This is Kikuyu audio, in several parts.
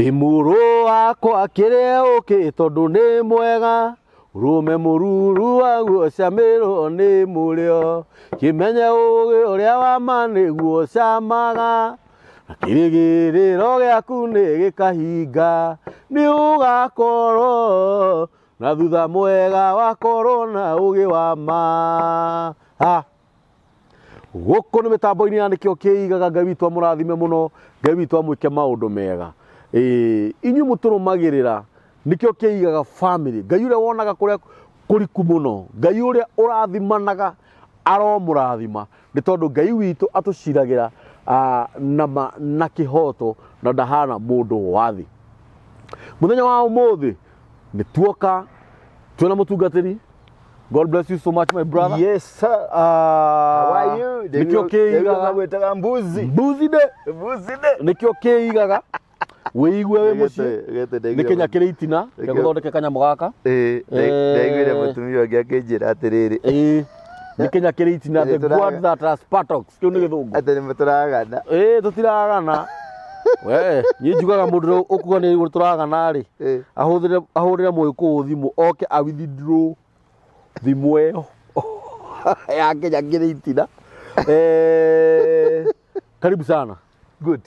Ĩ mũrũ wakwa kĩrĩa ũkĩ tondũ nĩ mwega Rũme mũruru waguo camĩrwo nĩ mũrĩo Kĩmenye ũgĩ ũrĩa wa ma nĩguo camaga Na kĩrĩgĩrĩro gĩaku nĩ gĩkahinga Nĩ ũgakorwo na thutha mwega wakorwo na ũgĩ wa ma ha. Gũkũ nĩ mĩtambo-inĩ ya nĩkĩo kĩigaga. Ngai witũ amũrathime mũno, Ngai witũ amwĩke maũndũ mega. Ĩĩ, inyuĩ mũtũrũmagĩrĩra nĩkĩo kĩigaga family. Ngai ũrĩa wonaga kũrĩa kũriku mũno, Ngai ũrĩa ũrathimanaga aromũrathima, nĩ tondũ Ngai witũ atũciragĩra na ma na kĩhoto na ndahana mũndũ wa thĩ. Mũthenya wa ũmũthĩ nĩ tuoka twĩna mũtungatĩri. God bless you so much, my brother. Yes, sir. How are you? Nĩkĩo kĩigaga. Gwĩtaga mbuzi. Mbuzi de. Mbuzi de. Nĩkĩo kĩigaga. Wĩigue wĩ mũciĩ. Nĩ kĩnya kĩrĩ itina gĩa gũthondeka kanyamũ gaka. Ndaiguire mũtumia ũngĩ akĩnjĩra atĩrĩrĩ. Ĩĩ. Nĩ kĩnya kĩrĩ itina, the gourd that has buttocks. Kĩu nĩ gĩthũngũ. Atĩ nĩ tũragana. Ĩĩ, tũtiragana. We, niĩ njugaga mũndũ ũrĩa ũkuga nĩ tũragana rĩ, ahũthĩre ahũrĩre mũgĩkũyũ thimũ oke a withdraw thimũ ĩyo ya Kenya ngĩrĩ itina. Karibu sana. Good.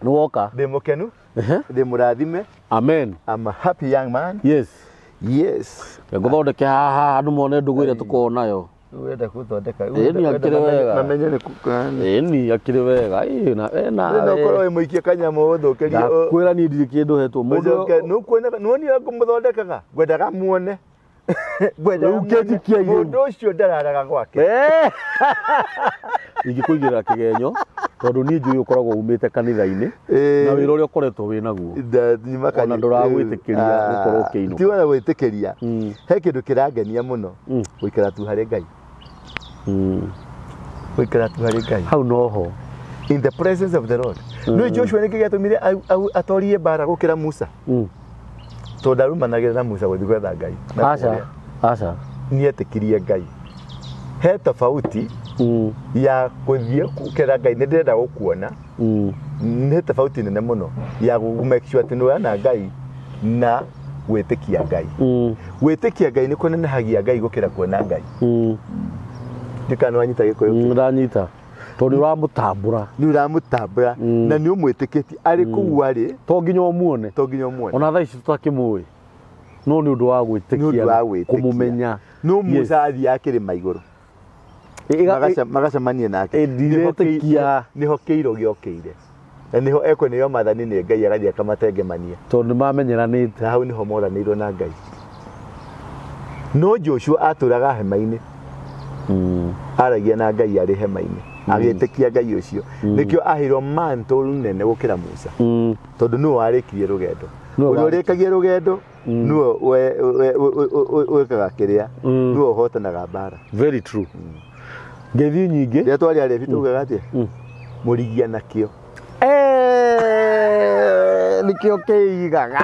Nĩ woka. Ndĩ mũkenu. Ndĩ mũrathime. Amen. I'm a happy young man. Yes. Yes. Ngũthondeke haha andũ mone ndũgũ ĩrĩa tũkoragwo nayo. Ũrenda gũthondeka. Ĩni akĩrĩ wega. Mamenye nĩ kũ- Ĩni akĩrĩ wega. Ĩ na ena. Rĩu no ũkorwo wĩ mũikie kanyamũ ũthũkĩrie. Ndakwĩra niĩ ndirĩ kĩndũ hetwo. Mũndũ Ũcoke nĩũkuonaga nĩwonire ngũmũthondekaga ngwendaga muone. Ngwendaga Rĩu kĩnjikia muone. igũrũ. Mũndũ ũcio ndararaga gwake. Ingĩkũigĩrĩra kĩgenyo tondũ niĩ njũĩ ũkoragwo umĩte kanitha-inĩ na wĩra ũrĩa ũkoretwo wĩ naguo. Ona ndũragwĩtĩkĩria gũkorwo ũkĩinũka. Ti ona gwĩtĩkĩria. He kĩndũ kĩrangenia mũno. Gũikara tu harĩ Ngai. Gũikara tu harĩ Ngai. Hau noho. In the presence of the Lord. Nĩ Joshua nĩkĩ gĩatũmire atorie mbara gũkĩra Musa? Tondũ ndarumanagĩra na Musa gũthiĩ gwetha Ngai. Na Aca. kũrĩa. Aca. Nĩetĩkirie Ngai. He tofauti ya gũthiĩ kũkera Ngai nĩ ndĩrenda gũkuona. Nĩ tofauti nene mũno ya gũ make sure atĩ nĩ ũrona Ngai na gwĩtĩkia Ngai. Gwĩtĩkia Ngai nĩ kũnenehagia Ngai gũkĩra kuona Ngai. Ndikana wanyita Gĩkũyũ. Ndanyita. Tondũ nĩ ũramũtambũra. Nĩ ũramũtambũra na nĩ ũmwĩtĩkĩtie arĩ kũu arĩ. To nginya ũmuone. To nginya ũmuone. Ona thaa ici tũtakĩmũĩ. No nĩ ũndũ wa gwĩtĩkia wa gwĩtĩkia. Kũmũmenya. No Musa athiaga kĩrĩma igũrũ. Magacemania nake. Ndiretĩkia. Nĩho kĩiro gĩokĩire. Na nĩho ekũneo maathani nĩ Ngai agathiĩ akamatengemania. Tondũ nĩ mamenyeranĩte. Na hau nĩho moranĩirwo na Ngai. No Joshua atũraga hema-inĩ. Aragia na Ngai arĩ hema-inĩ. Agĩtĩkia Ngai ũcio. Nĩkĩo aheirwo mantle nene gũkĩra Musa. Tondũ nĩwe warĩkirie rũgendo. Ũrĩa ũrĩkagia rũgendo nĩwe wĩkaga kĩrĩa, nĩwe ũhotanaga mbara. Very true. Ngeithi nyingĩ. Rĩrĩa twarĩ arebi tugaga atĩa? Mũrigia nakĩo. Nĩkĩo kĩigaga.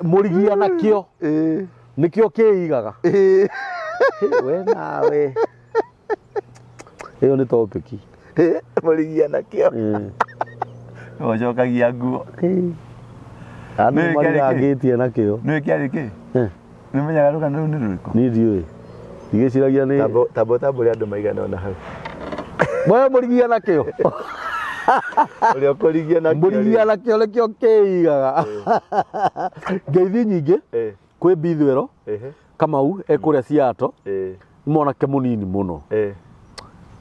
Mũrigia nakĩo. Nĩkĩo kĩigaga. We nawe. Ĩyo nĩ topic. Mũrigia nakĩo. Ũcokagia nguo. Andũ marigangĩtie nakĩo. Nĩ kĩarĩ kĩ? Nĩ menyaga rũgano rũu nĩ rũrĩkũ? Niĩ ndiũĩ. Ndigĩciragia nĩ Tamba ũtambũre andũ maigana ũna hau. Mwe mũrigia nakĩo. Ũrĩa ũkũrigia nakĩo. Mũrigia nakĩo nĩkĩo kĩigaga. Ngeithi nyingĩ kwĩ Mbithwero Kamau ekũrĩa Seattle. Nĩ mwanake mũnini mũno.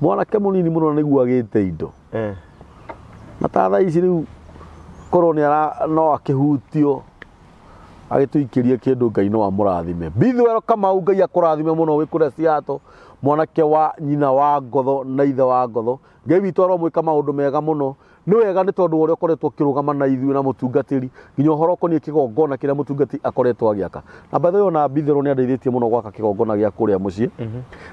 Mwanake mũnini mũno nĩguo agĩte indo. Na ta thaa ici rĩu korwo nĩ ara no akĩhutio agĩtũikĩrie kĩndũ Ngai no amũrathime. Mbithwero Kamau Ngai akũrathime mũno wĩ kũrĩa Seattle. Mwanake wa nyina wa ngotho na ithe wa ngotho. Ngai witũ aromwĩka maũndũ mega mũno. Nĩ wega nĩ tondũ wa ũrĩa ũkoretwo ũkĩrũgama na ithuĩ na mũtungatĩri nginya ũhoro ũkoniĩ kĩgongona kĩrĩa mũtungatĩri akoretwo agĩaka. Na by the way ona Mbithwero nĩ andeithĩtie mũno gwaka kĩgongona gĩa kũrĩa mũciĩ.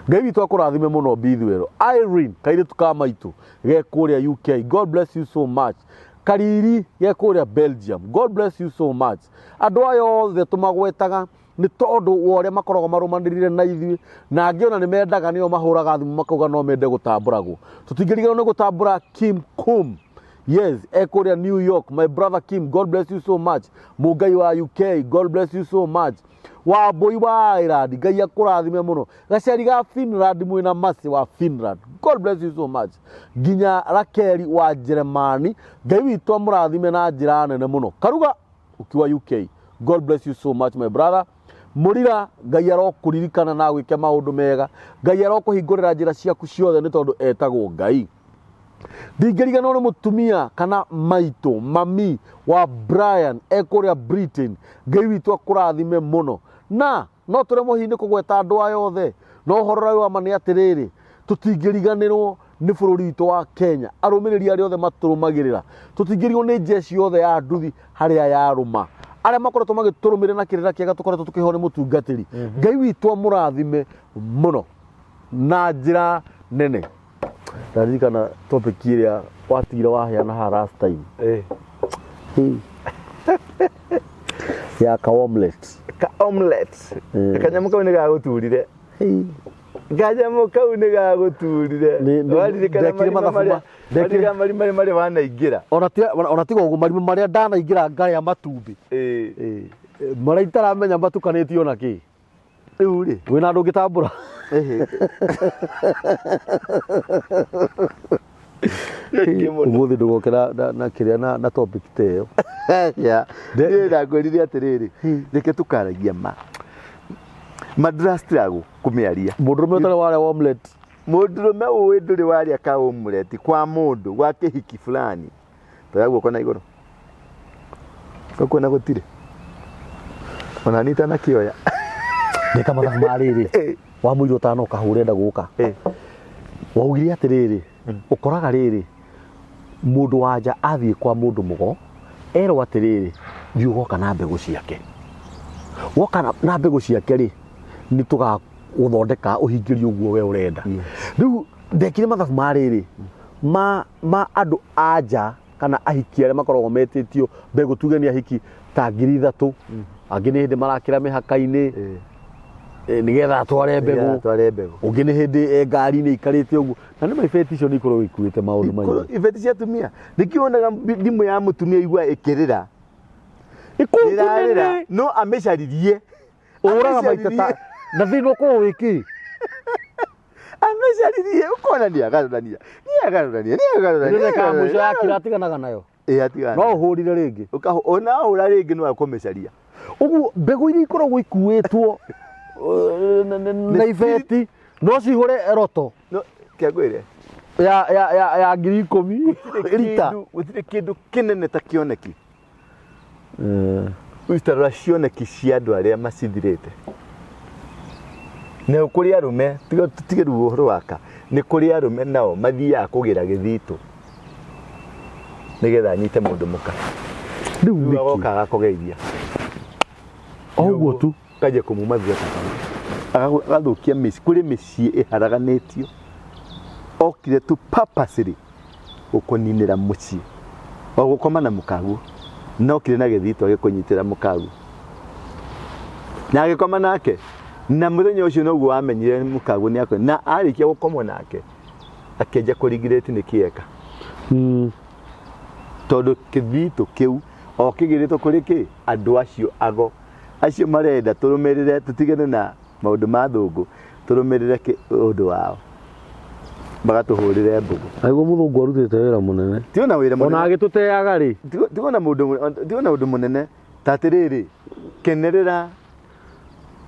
Ngai witũ akũrathime mũno Mbithwero. Irene kairĩtu ka maitũ ge kũrĩa UK. God bless you so much. Kariri ge kũrĩa Belgium. God bless you so much. Andũ aya othe tũmagwetaga nĩ tondũ wa ũrĩa makoragwo marũmanĩrĩire na ithuĩ, na angĩ ona nĩ mendaga, nĩo mahũraga thimũ makauga no mende gũtambũragwo. Tũtingĩriganĩrwo nĩ gũtambũra Kim Kum. Yes, ekũrĩa New York, my brother Kim, God bless you so much. Mũngai wa UK, God bless you so much. Wambũi wa Ireland, Ngai akũrathime mũno. Gaceri ga Finland, mwĩna Mercy wa Finland, God bless you so much. Nginya Rakeli wa Jeremani, Ngai witũ amũrathime na njĩra nene mũno. Karuga ukiwa UK, God bless you so much my brother. Mũrira, Ngai arokũririkana na agwĩke maũndũ mega. Ngai arokũhingũrĩra njĩra ciaku ciothe nĩ tondũ etagwo Ngai. Ndingĩriganĩrwo nĩ mũtumia kana maitũ mami wa Brian ekũrĩa Britain. Ngai witũ akũrathime mũno. Na no tũremwo hihi nĩ kũgweta andũ aya othe, no ũhoro ũrĩa wĩ wa ma nĩ atĩrĩrĩ, tũtingĩriganĩrwo nĩ bũrũri witũ wa Kenya, arũmĩrĩri arĩa othe matũrũmagĩrĩra, tũtingĩrigwo nĩ jeshi yothe ya nduthi harĩa yarũma, arĩa makoretwo magĩtũrũmĩrĩra na kĩrĩra kĩega tũkoretwo tũkĩheo nĩ mũtungatĩri. Ngai witũ amũrathime mũno na njĩra nene. Ndaririkana topic ĩrĩa watigire waheana haha last time. Ya ka omelette. Ka omelette. Kanyamũ kau nĩ gagũturire. Kanyamũ kau nĩ gagũturire. Waririkana Ndekire marima mathabu marĩa ndekire waririkana marima marĩa wanaingĩra. Ona tiga ũguo, marima marĩa ndanaingĩra ngarĩa matumbĩ. Marĩa itaramenya matukanĩtio na kĩ. Rĩu rĩ. Wĩna andũ ũngĩtambũra. Ũmũthĩ ndũgoke na kĩrĩa na topic ta ĩyo. Ya. Niĩ ndakwĩrire atĩrĩrĩ, reke tũkaragia ma. Ma ndũra-struggle kũmĩaria. Mũndũrũme ũtarĩ warĩa omelette. Mũndũrũme ũĩ ndũrĩ warĩa ka omelette kwa mũndũ gwa kĩhiki fulani. Toya guoko na igũrũ. Ũkuona gũtirĩ. Ona niĩ itanakĩoya. Ndeka mathabu ma rĩrĩ. Wa mũirũ ũtanoka hau ũrenda gũka. Waugire atĩrĩrĩ, ũkoraga rĩrĩ, mũndũ wa nja athiĩ kwa mũndũ mũgo, erwo atĩrĩrĩ, thiĩ ũgoka na mbegũ ciake. Woka na mbegũ ciake rĩ, nĩ tũgagũthondeka ũhingĩrie ũguo we ũrenda. Rĩu ndekire mathabu ma rĩrĩ, ma andũ a nja kana ahiki arĩa makoragwo metĩtio mbegũ, tuge nĩ ahiki ta 3,000, angĩ nĩ hĩndĩ marakĩra mĩhaka-inĩ, nĩgetha atware mbegũ. Nĩgetha atware mbegũ. Ũngĩ nĩ hĩndĩ e ngari-inĩ ikarĩte ũguo. Na nĩ ma ibeti icio nĩ ikoragwo ikuĩte maũndũ maingĩ. Ibeti cia atumia. Nĩkĩo wonaga thimũ ya mũtumia igua ĩkĩrĩra. Ĩkũngũ Ĩrarĩra, nene. no amĩcaririe. Ũraga maita ta na thĩna ũkorwo wĩ kĩ? Amĩcaririe, ũkona nĩ agarũrania. Nĩ agarũrania, nĩ agarũrania, Nĩ nĩ ka mũico agarũrania. yakira atiganaga nayo. Atigana. No ũhũrire rĩngĩ. Ona wahũra rĩngĩ no akũmĩcaria. Ũguo mbegũ iria ikoragwo ikuĩtwo, na ibeti no cihũre roto. No, kĩangwĩre. Ya 10,000 rita. Gũtirĩ kĩndũ kĩnene ta kĩoneki. Ũtarora cioneki cia andũ arĩa macithirĩte. Na kũrĩ arũme, tiga rĩu ũhoro waka, nĩ kũrĩ arũme nao mathiaga kũgĩra gĩthitũ nĩgetha anyite mũndũ mũka. Rĩu Rĩu nĩkĩ? agoka agakũgeithia. O ũguo tu. Kanjia kũmuma thutha ta kau. Agathũkia mĩciĩ, kũrĩ mĩciĩ ĩharaganĩtio. Okire tu purposely gũkũninĩra mũciĩ. O gũkoma na mũkaguo. Na okire na gĩthitũ agĩkũnyitĩra mũkaguo. Na agĩkoma nake. Na mũthenya ũcio noguo wamenyire mũkaguo nĩ akwe. Na arĩkia gũkomwo nake, akĩanjia kũringirĩti nĩ kĩ eka. Tondũ kĩthitũ kĩu o kĩgĩrĩtwo kũrĩ kĩ? Andũ acio ago. Acio marenda tũrũmĩrĩre, tũtigane na maũndũ ma thũngũ, tũrũmĩrĩre ũndũ wao. Magatũhũrĩre mbũgũ. Aigua mũthũngũ arutĩte wĩra mũnene. Tiona wĩra mũnene. Ona agĩtũteaga rĩ. Tiona mũndũ mũnene, tiona ũndũ mũnene. Ta atĩrĩrĩ, kenerera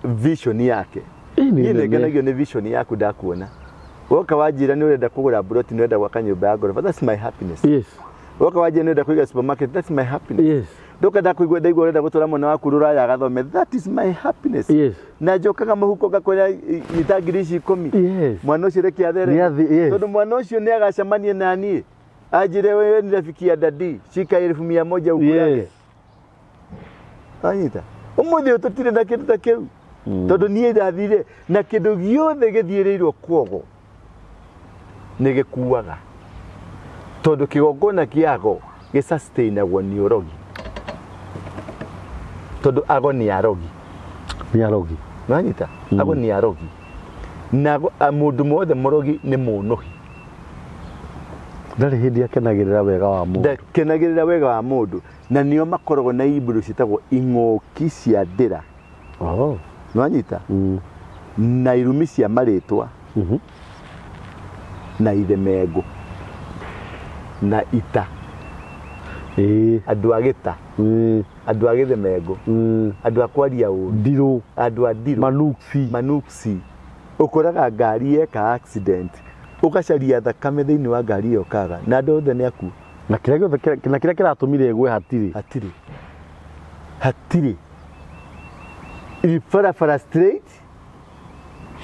vision yake. Ĩĩ, nĩ Niĩ nene. ngenagio nĩ vision yaku ndakuona. Woka wanjĩra nĩ ũrenda kũgũra mburoti, nĩ ũrenda gwaka nyũmba ya ngoroba, that's my happiness. Woka wanjĩra nĩ ũrenda kũiga supermarket, that's my happiness. Ndoka ndakuigua ndaigua ũrenda gũtwara mwana waku rũraya agathome, that is my happiness. Na njokaga mũhuko ngakwĩra nyita ngiri ici 10. Mwana ũcio reke athere. Nĩ athi-, yes. Tondũ mwana ũcio nĩ agacemania na niĩ. Anjĩre wewe ni rafiki ya dadi, shika elfu mia moja ũkũrage. Anyita. Ũmũthĩ ũyũ tũtirĩ na kĩndũ ta kĩu. Tondũ niĩ ndathire na kĩndũ gĩothe gĩthiĩrĩirwo kwogo nĩ gĩkuaga. Tondũ kĩgongona kĩago gĩsustainagwo nĩ ũrogi. Tondũ ago nĩ arogi. Nĩ arogi. Nĩwanyita? Ago nĩ arogi. Na mũndũ mothe mũrogi nĩ mũnũhi. Ndarĩ hĩndĩ akenagĩrĩra wega wa mũndũ. Ndakenagĩrĩra wega wa mũndũ. Na nĩo makoragwo na imbũrũ ciĩtagwo ing'ũki cia ndĩra. Oh. Nĩwanyita? Na irumi cia marĩtwa. Na ithemengũ. Na ita. Andũ a gĩta. Andũ a gĩthemengũ. Andũ a kwaria ũru. Ndirũ. Andũ a ndirũ. Manuksi. Manuksi. Ũkoraga ngari yeka accident. Ũgacaria thakame thĩinĩ wa ngari ĩyo ũkaga. Na andũ othe nĩ akuũ. Na kĩrĩa gĩothe na kĩrĩa kĩratũmire ĩgwe hatirĩ. Hatirĩ. Hatirĩ. Barabara straight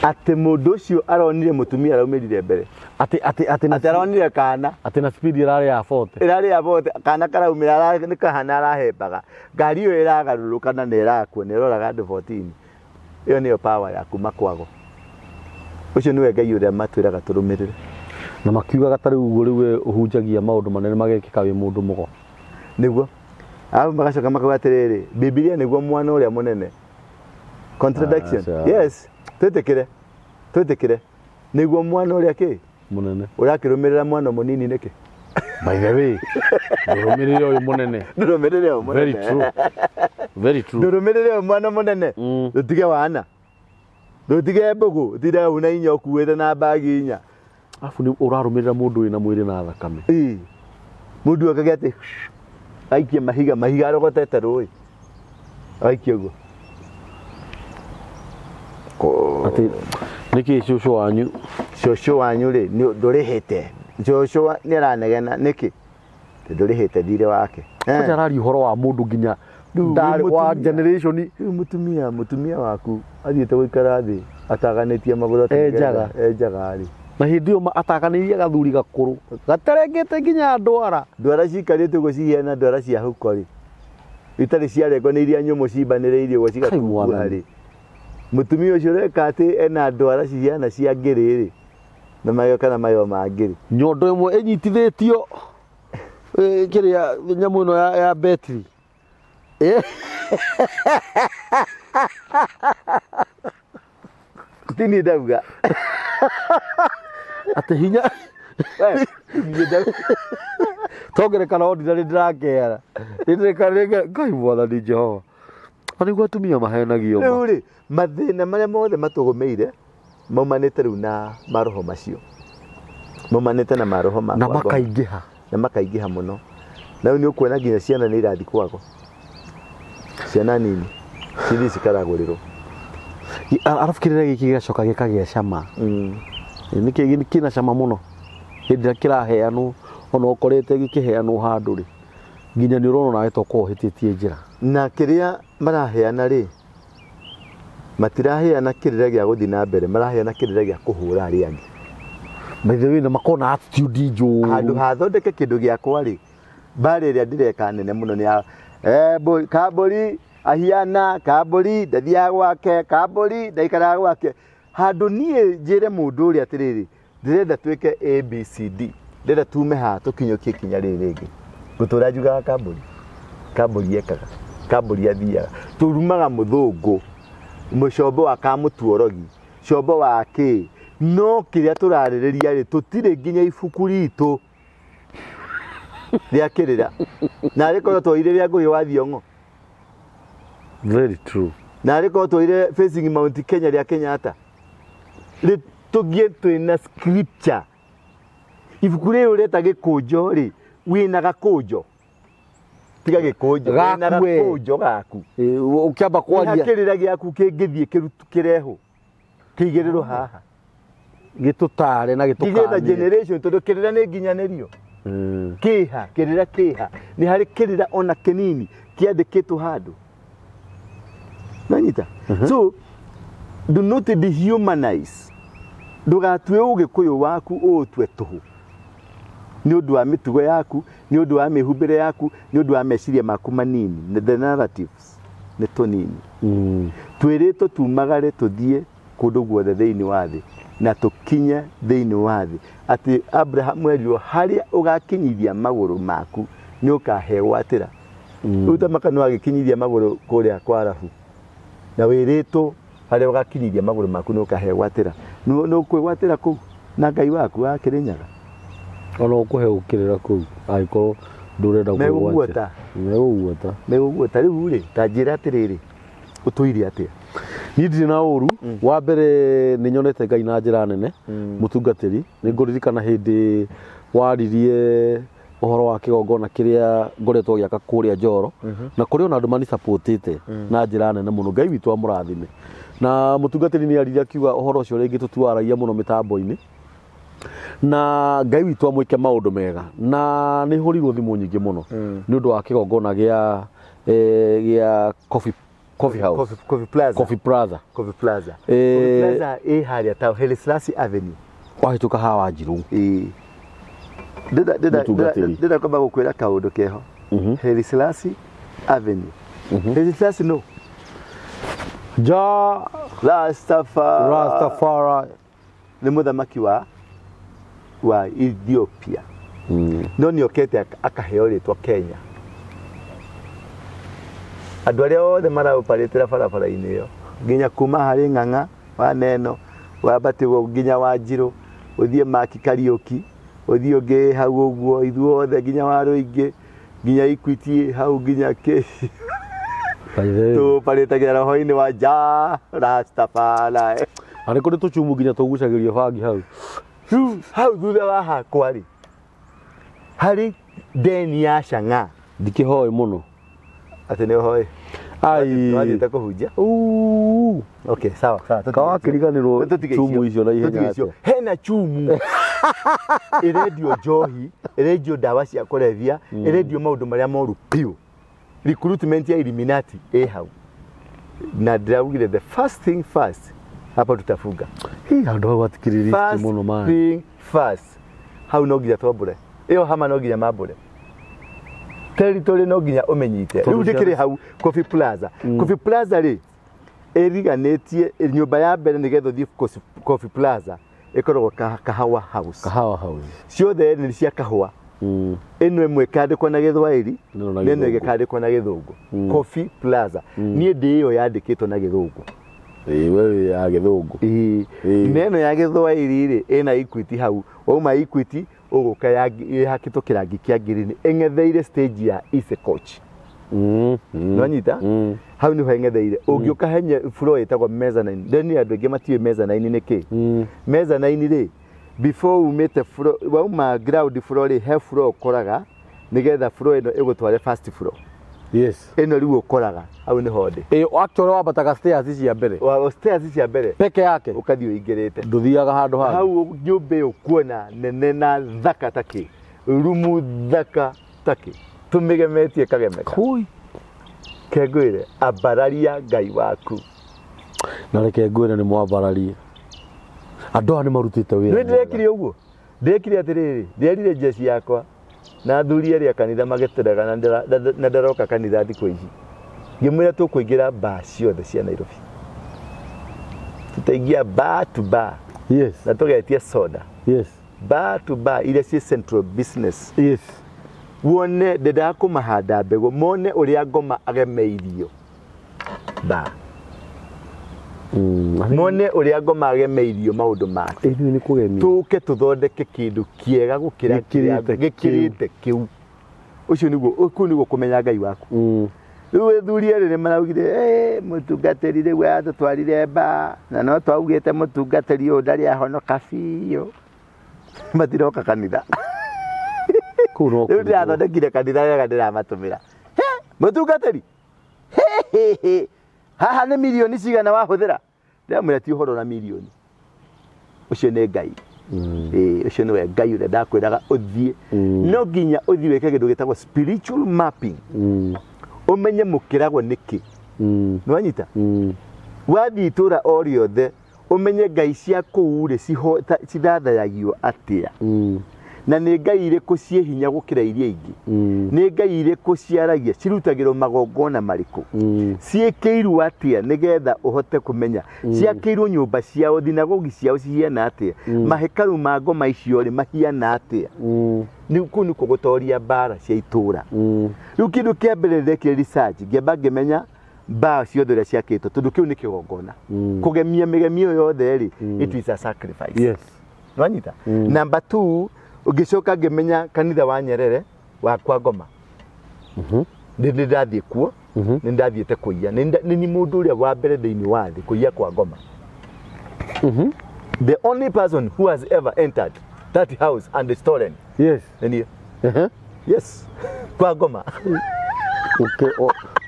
atĩ mũndũ ũcio aronire mũtumia araumĩrire mbere. Atĩ Atĩ aronire kana. Atĩ na speed ĩrarĩ ya 40. Ĩrarĩ ya 40 kana karaumĩra nĩ kahana arahembaga. Ngari ĩyo ĩragarũrũka na nĩ ĩrakua na ĩroraga andũ 14. Ĩyo nĩyo power ya kuma kwago. Ũcio nĩwe Ngai ũrĩa matwĩraga tũrũmĩrĩre. Na makiugaga ta rĩu ũguo rĩu we ũhunjagia maũndũ manene magekĩka wĩ mũndũ mũgo. Nĩguo. Arabu magacoka makauga atĩrĩrĩ, Bibilia nĩguo mwana ũrĩa mũnene. Contradiction. Yes. Twĩtĩkĩre. Twĩtĩkĩre. Nĩguo mwana ũrĩa kĩ? Mũnene. Ũrakĩrũmĩrĩra mwana mũnini nĩkĩ? By the way, ndũrũmĩrĩre ũyũ mũnene. Ndũrũmĩrĩre ũyũ mũnene. Very true. Very true. Ndũrũmĩrĩre ũyũ mwana mũnene. Ndũtige wana. Ndũtige mbũgũ, ũtindaga una inya ũkuĩte na mbagi inya. Arabu nĩ ũrarũmĩrĩra mũndũ wĩna mwĩrĩ na thakame. Ĩĩ. Mũndũ akage atĩ aikie mahiga, mahiga arogotete rũĩ. Aikie ũguo. Atĩ nĩkĩ cũcũ wanyu? Cũcũ wanyu rĩ, ndũrĩhĩte. Cũcũ nĩ aranegena nĩkĩ? Ndũrĩhĩte thirĩ wake. Kwanja araria ũhoro wa mũndũ nginya wa generation. Rĩu mũtumia waku athiĩte gũikara thĩ ataganĩtie magũrũ Enjaga. Enjaga rĩ. Na hĩndĩ ĩyo ataganĩirie gathuri gakũrũ gatarengete nginya ndwara. Ndwara cikarĩte ũguo cihiana ndwara cia huko rĩ. Itarĩ ciarengwo nĩ iria nyũmũ cimbanĩrĩirie ũguo cigatunguha rĩ. Mũtumia ũcio ũreka atĩ ena ndwara cihiana cia ngĩrĩ rĩ. Na mayo kana mayo ma ngĩrĩ. Nyondo ĩmwe ĩnyitithĩtio kĩrĩa nyamũ ĩno ya betri. Ti niĩ ndauga. Atĩ hinya. Tongerekana ordinary ndĩrakeara. Ngai mwathani Jehova. Na nĩguo atumia mahenagio. Rĩu rĩ, mathĩna marĩa mothe matũgũmĩire maumanĩte rĩu na maroho macio. Maumanĩte na maroho ma Na makaingĩha. Na makaingĩha mũno. Na rĩu nĩ ũkuona nginya ciana nĩ irathiĩ kwago. Ciana nini cithiĩ cikaragũrĩrwo. Arabu kĩrĩra gĩkĩ gĩgacoka gĩkagĩa cama. Nĩ kĩna cama mũno. Hĩndĩ ĩrĩa kĩraheanwo ona ũkorete gĩkĩheanwo handũ rĩ, nginya nĩ ũrona nawe to korwo ũhĩtĩtie njĩra. Na kĩrĩa maraheana rĩ, matiraheana kĩrĩra gĩa gũthiĩ na mbere, maraheana kĩrĩra gĩa kũhũra arĩa angĩ. By the way, na makona attitude njũru. Handũ hathondeke kĩndũ gĩakwa rĩ, mbara ĩrĩa ndĩreka nene mũno nĩ ya kambũri ahiana, kambũri ndathiaga gwake, kambũri ndaikaraga gwake. Handũ niĩ njĩre mũndũ ũrĩa atĩrĩrĩ, ndĩrenda twĩke A B C D, ndĩrenda tume haha tũkinyũkie ikinya rĩrĩ rĩngĩ. Ngũtũra njugaga kambũri, kambũri ekaga, kambũri athiaga. Tũrumaga mũthũngũ, mũcombo wa kamũtuorogi, combo wa kĩ, no kĩrĩa tũrarĩrĩria rĩ, tũtirĩ nginya ibuku ritũ rĩa kĩrĩra. Na rĩkorwo twoire rĩa Ngũgĩ wa Thiong'o. Very true. Na rĩkorwo twoire Facing Mount Kenya rĩa Kenyatta. Tũthiĩ twĩna scripture. Ibuku rĩrĩ ũreta gĩkũnjo rĩ, wĩna gakũnjo. Tiga gĩkũnjo, wĩna gakũnjo gaku. Ũkĩamba kwaria. Kĩrĩra gĩaku kĩngĩthiĩ kĩrehwo. Kĩigĩrĩrwo haha. Gĩtũtare na gĩtũkanie. Nĩgetha generation tondũ kĩrĩra nĩ nginyanĩrio. Kĩha, kĩrĩra kĩha. Nĩ harĩ kĩrĩra ona kĩnini kĩandĩkĩtwo handũ. Nanyita? So, do not dehumanize. Ndũgatue ũgĩkũyũ waku ũũtue tũhũ. Nĩ ũndũ wa mĩtugo yaku, nĩ ũndũ wa mĩhumbĩre yaku, nĩ ũndũ wa meciria maku manini. The narratives nĩ tũnini. Twĩrĩtwo tumagare tũthiĩ kũndũ guothe thĩinĩ wa thĩ na tũkinye thĩinĩ wa thĩ. Atĩ Abraham erirwo harĩa ũgakinyithia magũrũ maku nĩ ũkahegwatĩra. Rĩu ta maka no agĩkinyithia magũrũ kũrĩa kwa Arabu. Na wĩrĩtwo harĩa ũgakinyithia magũrũ maku nĩ ũkahegwatĩra. Nĩ ũkwĩgwatĩra kũu na Ngai waku wa Kĩrĩnyaga. Ona ũkũhe ũkĩrĩra kũu angĩkorwo ndũrenda Megũguota. Megũguota. Megũguota. Rĩu rĩ, ta njĩra atĩrĩrĩ, ũtũire atĩa? Niĩ ndirĩ na ũru. Wa mbere nĩ nyonete Ngai na njĩra nene. Mũtungatĩri, nĩ ngũririkana hĩndĩ waririe ũhoro wa kĩgongona kĩrĩa ngoretwo gĩaka kũrĩa Njoro, na kũrĩ ona andũ manisapotĩte na njĩra nene mũno. Ngai witũ amũrathime. Na mũtungatĩri nĩ aririe akiuga ũhoro ũcio rĩngĩ tũtiwaragia mũno mĩtambo-inĩ, na Ngai witũ amwĩke maũndũ mega. Na nĩ hũrirwo thimũ nyingĩ mũno nĩ ũndũ wa kĩgongona gĩa gĩa Coffee House. Coffee Plaza. Coffee Plaza. Coffee Plaza. Coffee Plaza ĩ harĩa ta Haile Selassie Avenue. Wahĩtũka haha Wanjirũ. Ĩĩ. Mũtungatĩri. Ndĩrenda kwamba gũkwĩra kaũndũ keho. Haile Selassie Avenue. Haile Selassie no. Ja Rastafari. Rastafari. Nĩ mũthamaki wa Ethiopia. No nĩ okete akaheo rĩtwa Kenya. Andũ arĩa othe maraũparĩtĩra barabara-inĩ ĩyo nginya kuma harĩ Ng'ang'a wa Neno wambate ũguo nginya Wanjirũ ũthiĩ Maki Kariũki ũthiĩ ũngĩ hau ũguo ithuothe nginya wa Rũingĩ nginya Equity hau nginya kĩ tũparĩtagĩra roho-inĩ wa Ja Rastafari. Na nĩ kũrĩ tũcumu nginya tũgucagĩrio bangi hau. Rĩu hau thutha wa hakwa rĩ harĩ ndeni ya Chang'aa. Ndikĩhoĩ mũno. Atĩ nĩ ũhoĩ? Ai. Wathiĩte kũhunjia? Uu. Okay, sawa sawa. Kawakĩriganĩrwo chumu icio na ihenya atĩa? Hena chumu ĩrendio njohi, ĩrendio ndawa cia kũrebia, ĩrendio maũndũ marĩa moru biũ. Recruitment ya Illuminati ĩ hau. Na ndĩraugire the first thing first, hapa tutafunga. Hii handũ hau hatikĩrĩ riski First mũno man. thing first. Hau no nginya twambũre. Ĩyo hama no nginya mambũre. Territory no nginya ũmenyite. Rĩu ndĩkĩrĩ hau Coffee Plaza. Coffee Plaza rĩ ĩriganĩtie nyũmba ya mbere nĩgetha ũthiĩ Coffee Plaza ĩkoragwo Kahawa House. Kahawa House. Ciothe nĩ cia kahũa. Ĩno ĩmwe ĩkandĩkwo na Gĩthwaĩri, Ĩno na na ĩno Gĩthũngũ. ĩgĩkandĩkwo na Gĩthũngũ. Coffee Plaza. Niĩ ndĩ ĩyo yandĩkĩtwo na Gĩthũngũ. Ĩĩ we wĩ ya Gĩthũngũ. Ĩĩ. Na ĩno ya Gĩthwaĩri rĩ ĩna Equity hau. Wauma Equity ũgũka ĩhakĩtwo kĩrangi kĩa ngirini ĩng'etheire stage ya Easy Coach. Nĩwanyita? Hau nĩho ĩng'etheire. Ũngĩũka henye floor ĩtagwo mezzanine. Ndeni andũ aingĩ matiũĩ mezzanine nĩ kĩ. Mezzanine rĩ before umĩte floor wauma ground floor rĩ he floor ũkoraga nĩgetha floor ĩno ĩgũtware first floor. Yes. Ĩno rĩu ũkoraga hau nĩho ndĩ. Ĩĩ actually wambataga stairs cia mbere. Wa stairs cia mbere. Peke yake. Ũkathiĩ ũingĩrĩte. Ndũthiaga handũ hangĩ. Hau nyũmba ĩyo kuona nene na thaka ta kĩ. Rumu thaka ta kĩ. Tũmĩgemetie kagemeka. Kũi. Kengwĩre ambararia Ngai waku. Na reke ngwĩre nĩ mwambararie. Andũ aya nĩ marutĩte wĩra. Nĩ ndĩrekire ũguo. Ndĩrekire atĩrĩrĩ, ndĩrerire jeshi yakwa na athuri arĩa kanitha magĩtũrega na ndaroka kanitha thikũ ici. Ngĩmwĩra tũkũingĩra bar ciothe cia Nairobi. Tutaingia bar to bar. Yes. Na tũgetia soda. Yes. Bar to bar iria ciĩ central business. Yes. Wone ndendaga kũmahanda mbegũ mone ũrĩa ngoma agemeirio bar. Mone ũrĩa ngoma agemeirio maũndũ make. Ĩĩ nĩ kũgemia. Tũke tũthondeke kĩndũ kĩega gũkĩra gĩkĩrĩte kĩu. Ũcio nĩguo kũu nĩguo kũmenya Ngai waku. Rĩu athuri erĩ nĩ maraugire mũtungatĩri rĩu atũtwarire bar na no twaugĩte mũtungatĩri ũyũ ndarĩ ahonoka biũ. Matiroka kanitha. Kũu no Rĩu ndĩrathondekire kanitha wega ndĩramatũmĩra. Mũtungatĩri haha nĩ mirioni cigana wahũthĩra? Ndĩramwĩra ti ũhoro na mirioni. Ũcio nĩ Ngai. Ũcio nĩwe Ngai ũrĩa ndakwĩraga ũthiĩ. No nginya ũthiĩ wĩke kĩndũ gĩtagwo spiritual mapping. Ũmenye mũkĩragwo nĩkĩ. Nĩwanyita? Wathiĩ itũũra o rĩothe ũmenye Ngai cia kũu rĩ cithathayagio atĩa. Na nĩ Ngai irĩkũ ciĩ hinya gũkĩra iria ingĩ. Nĩ Ngai irĩkũ ciaragia cirutagĩrwo magongona marĩkũ. Ciĩkĩirwo atĩa nĩgetha ũhote kũmenya. Ciakĩirwo nyũmba ciao, thinagogi ciao cihiana atĩa. Mahekaru ma ngoma icio rĩ mahiana atĩa. Nĩ kũu nĩkuo gũtoria mbara cia itũũra. Rĩu kĩndũ kĩa mbere ndekire research ngĩamba ngĩmenya mbaa ciothe ũrĩa ciakĩtwo tondũ kĩu nĩ kĩgongona. Kũgemia mĩgemio yothe rĩ, it is a sacrifice. Yes. Nĩwanyita? Number 2, Ũngĩcoka ngĩmenya kanitha wa Nyerere wa kwa Ngoma. Nĩ nĩ ndathiĩ kuo, nĩ ndathiĩte kũiya. Nĩ niĩ mũndũ ũrĩa wa mbere thĩinĩ wa thĩ kũiya kwa Ngoma. The only person who has ever entered that house and stolen nĩ niĩ. Yes, kwa Ngoma.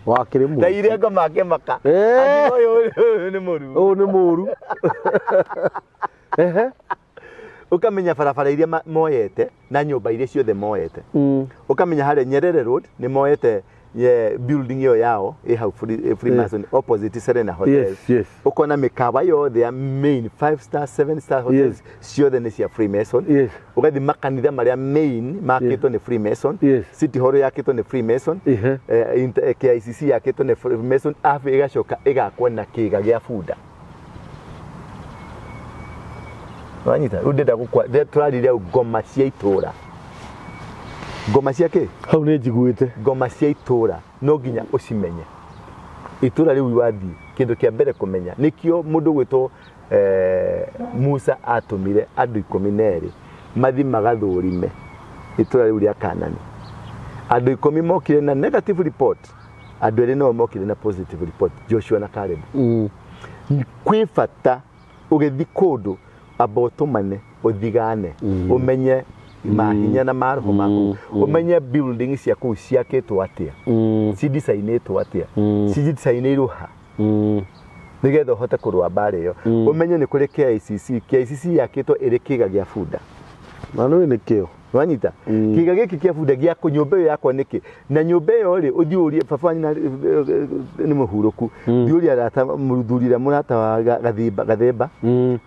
Wakĩrĩ mũru. Ndaiyire Ngoma akĩmaka. Akiuga ũyũ nĩ mũru. Ũyũ nĩ mũru. Ehe. Ũkamenya barabara iria moyete na nyũmba iria ciothe moyete. Ũkamenya harĩa Nyerere Road nĩ moyete building ĩyo yao ĩ hau Freemason opposite Serena Hotel. Ũkona mĩkawa yothe ya main 5 star 7 star hotels ciothe nĩ cia Freemason. Ũgathiĩ makanitha marĩa main makĩtwo nĩ Freemason. City Hall yakĩtwo nĩ Freemason. KICC yakĩtwo nĩ Freemason, arabu ĩgacoka ĩgakwo na kĩga gĩa bunda. Wanyita rĩu ndĩrenda gũkwa tũrarire ngoma cia itũra, ngoma cia kĩ? Hau nĩ njiguĩte. Ngoma cia itũra no nginya ũcimenye. Itũra rĩu wathiĩ, kĩndũ kĩa mbere kũmenya nĩkĩo mũndũ gwĩtwo Musa atũmire andũ 12 mathi magathũrime itũra rĩu rĩa Kanani. Andũ 10 mokire na negative report, andũ erĩ nao mokire na positive report, Joshua na Caleb. Kwĩ bata ũgĩthi kũndũ amba ũtũmane, ũthigane, ũmenye mahinya na maroho maku, ũmenye building cia kũu ciakĩtwo atĩa, cidicainĩtwo atĩa, cidicainĩirwo ha, nĩgetha ũhote kũrũa mbara ĩyo. Ũmenye nĩ kũrĩ KICC. KICC yakĩtwo ĩrĩ kĩga gĩa bunda. Na nĩ nĩkĩo. Wanyita kĩga gĩkĩ kĩa bunda gĩa nyũmba ĩyo yakwa nĩkĩ? Na nyũmba ĩyo rĩ, ũthiĩ ũrie baba wanyu nĩ mũhurũku, thiĩ ũrie arata, mũthuri ũrĩa mũrata wa Gathimba, Gathemba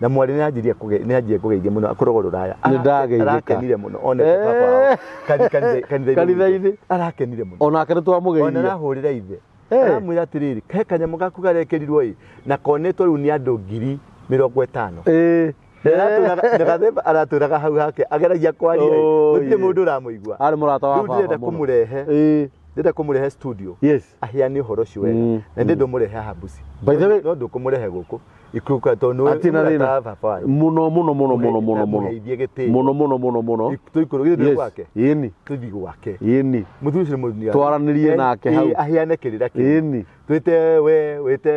na mwarĩ nĩ anjirie kũgeithia mũno, akoragwo rũraya. Nĩ ndageithĩka. Arakenire mũno onete baba wao kanitha-inĩ. Kanitha-inĩ. Arakenire mũno. Onake nĩ Ona twamũgeithia. arahũrĩra ithe, aramwĩra atĩrĩrĩ, he kanyamũ gaku garekĩrirwo ĩ na konetwo rĩu nĩ andũ 50,000. Na Gathemba aratũraga hau hake ageragia kwaria ĩ, gũtirĩ mũndũ ũramũigua. Arĩ mũrata wa Rĩu baba ndĩrenda mũno. kũmũrehe, ndĩrenda kũmũrehe studio aheane ũhoro ũcio wega, na ndĩrenda ũmũrehe haha Busi. By the way- No ndũkũmũrehe gũkũ ikuruka tondũ nĩwe Hatirĩ na mũrata thĩna. wa baba wanyu. Mũno mũno mũno mũno mũno mũno. Mũheithie gĩtĩo. Mũno mũno mũno mũno. Tũikũrũke tũthiĩ gwake. Ĩni. Tũthiĩ gwake. Ĩni. Mũthuri ũcio nĩ mũthuri. Twaranĩrie nake hau. Aheane kĩrĩra kĩu. Ĩni. Twĩte we, wĩte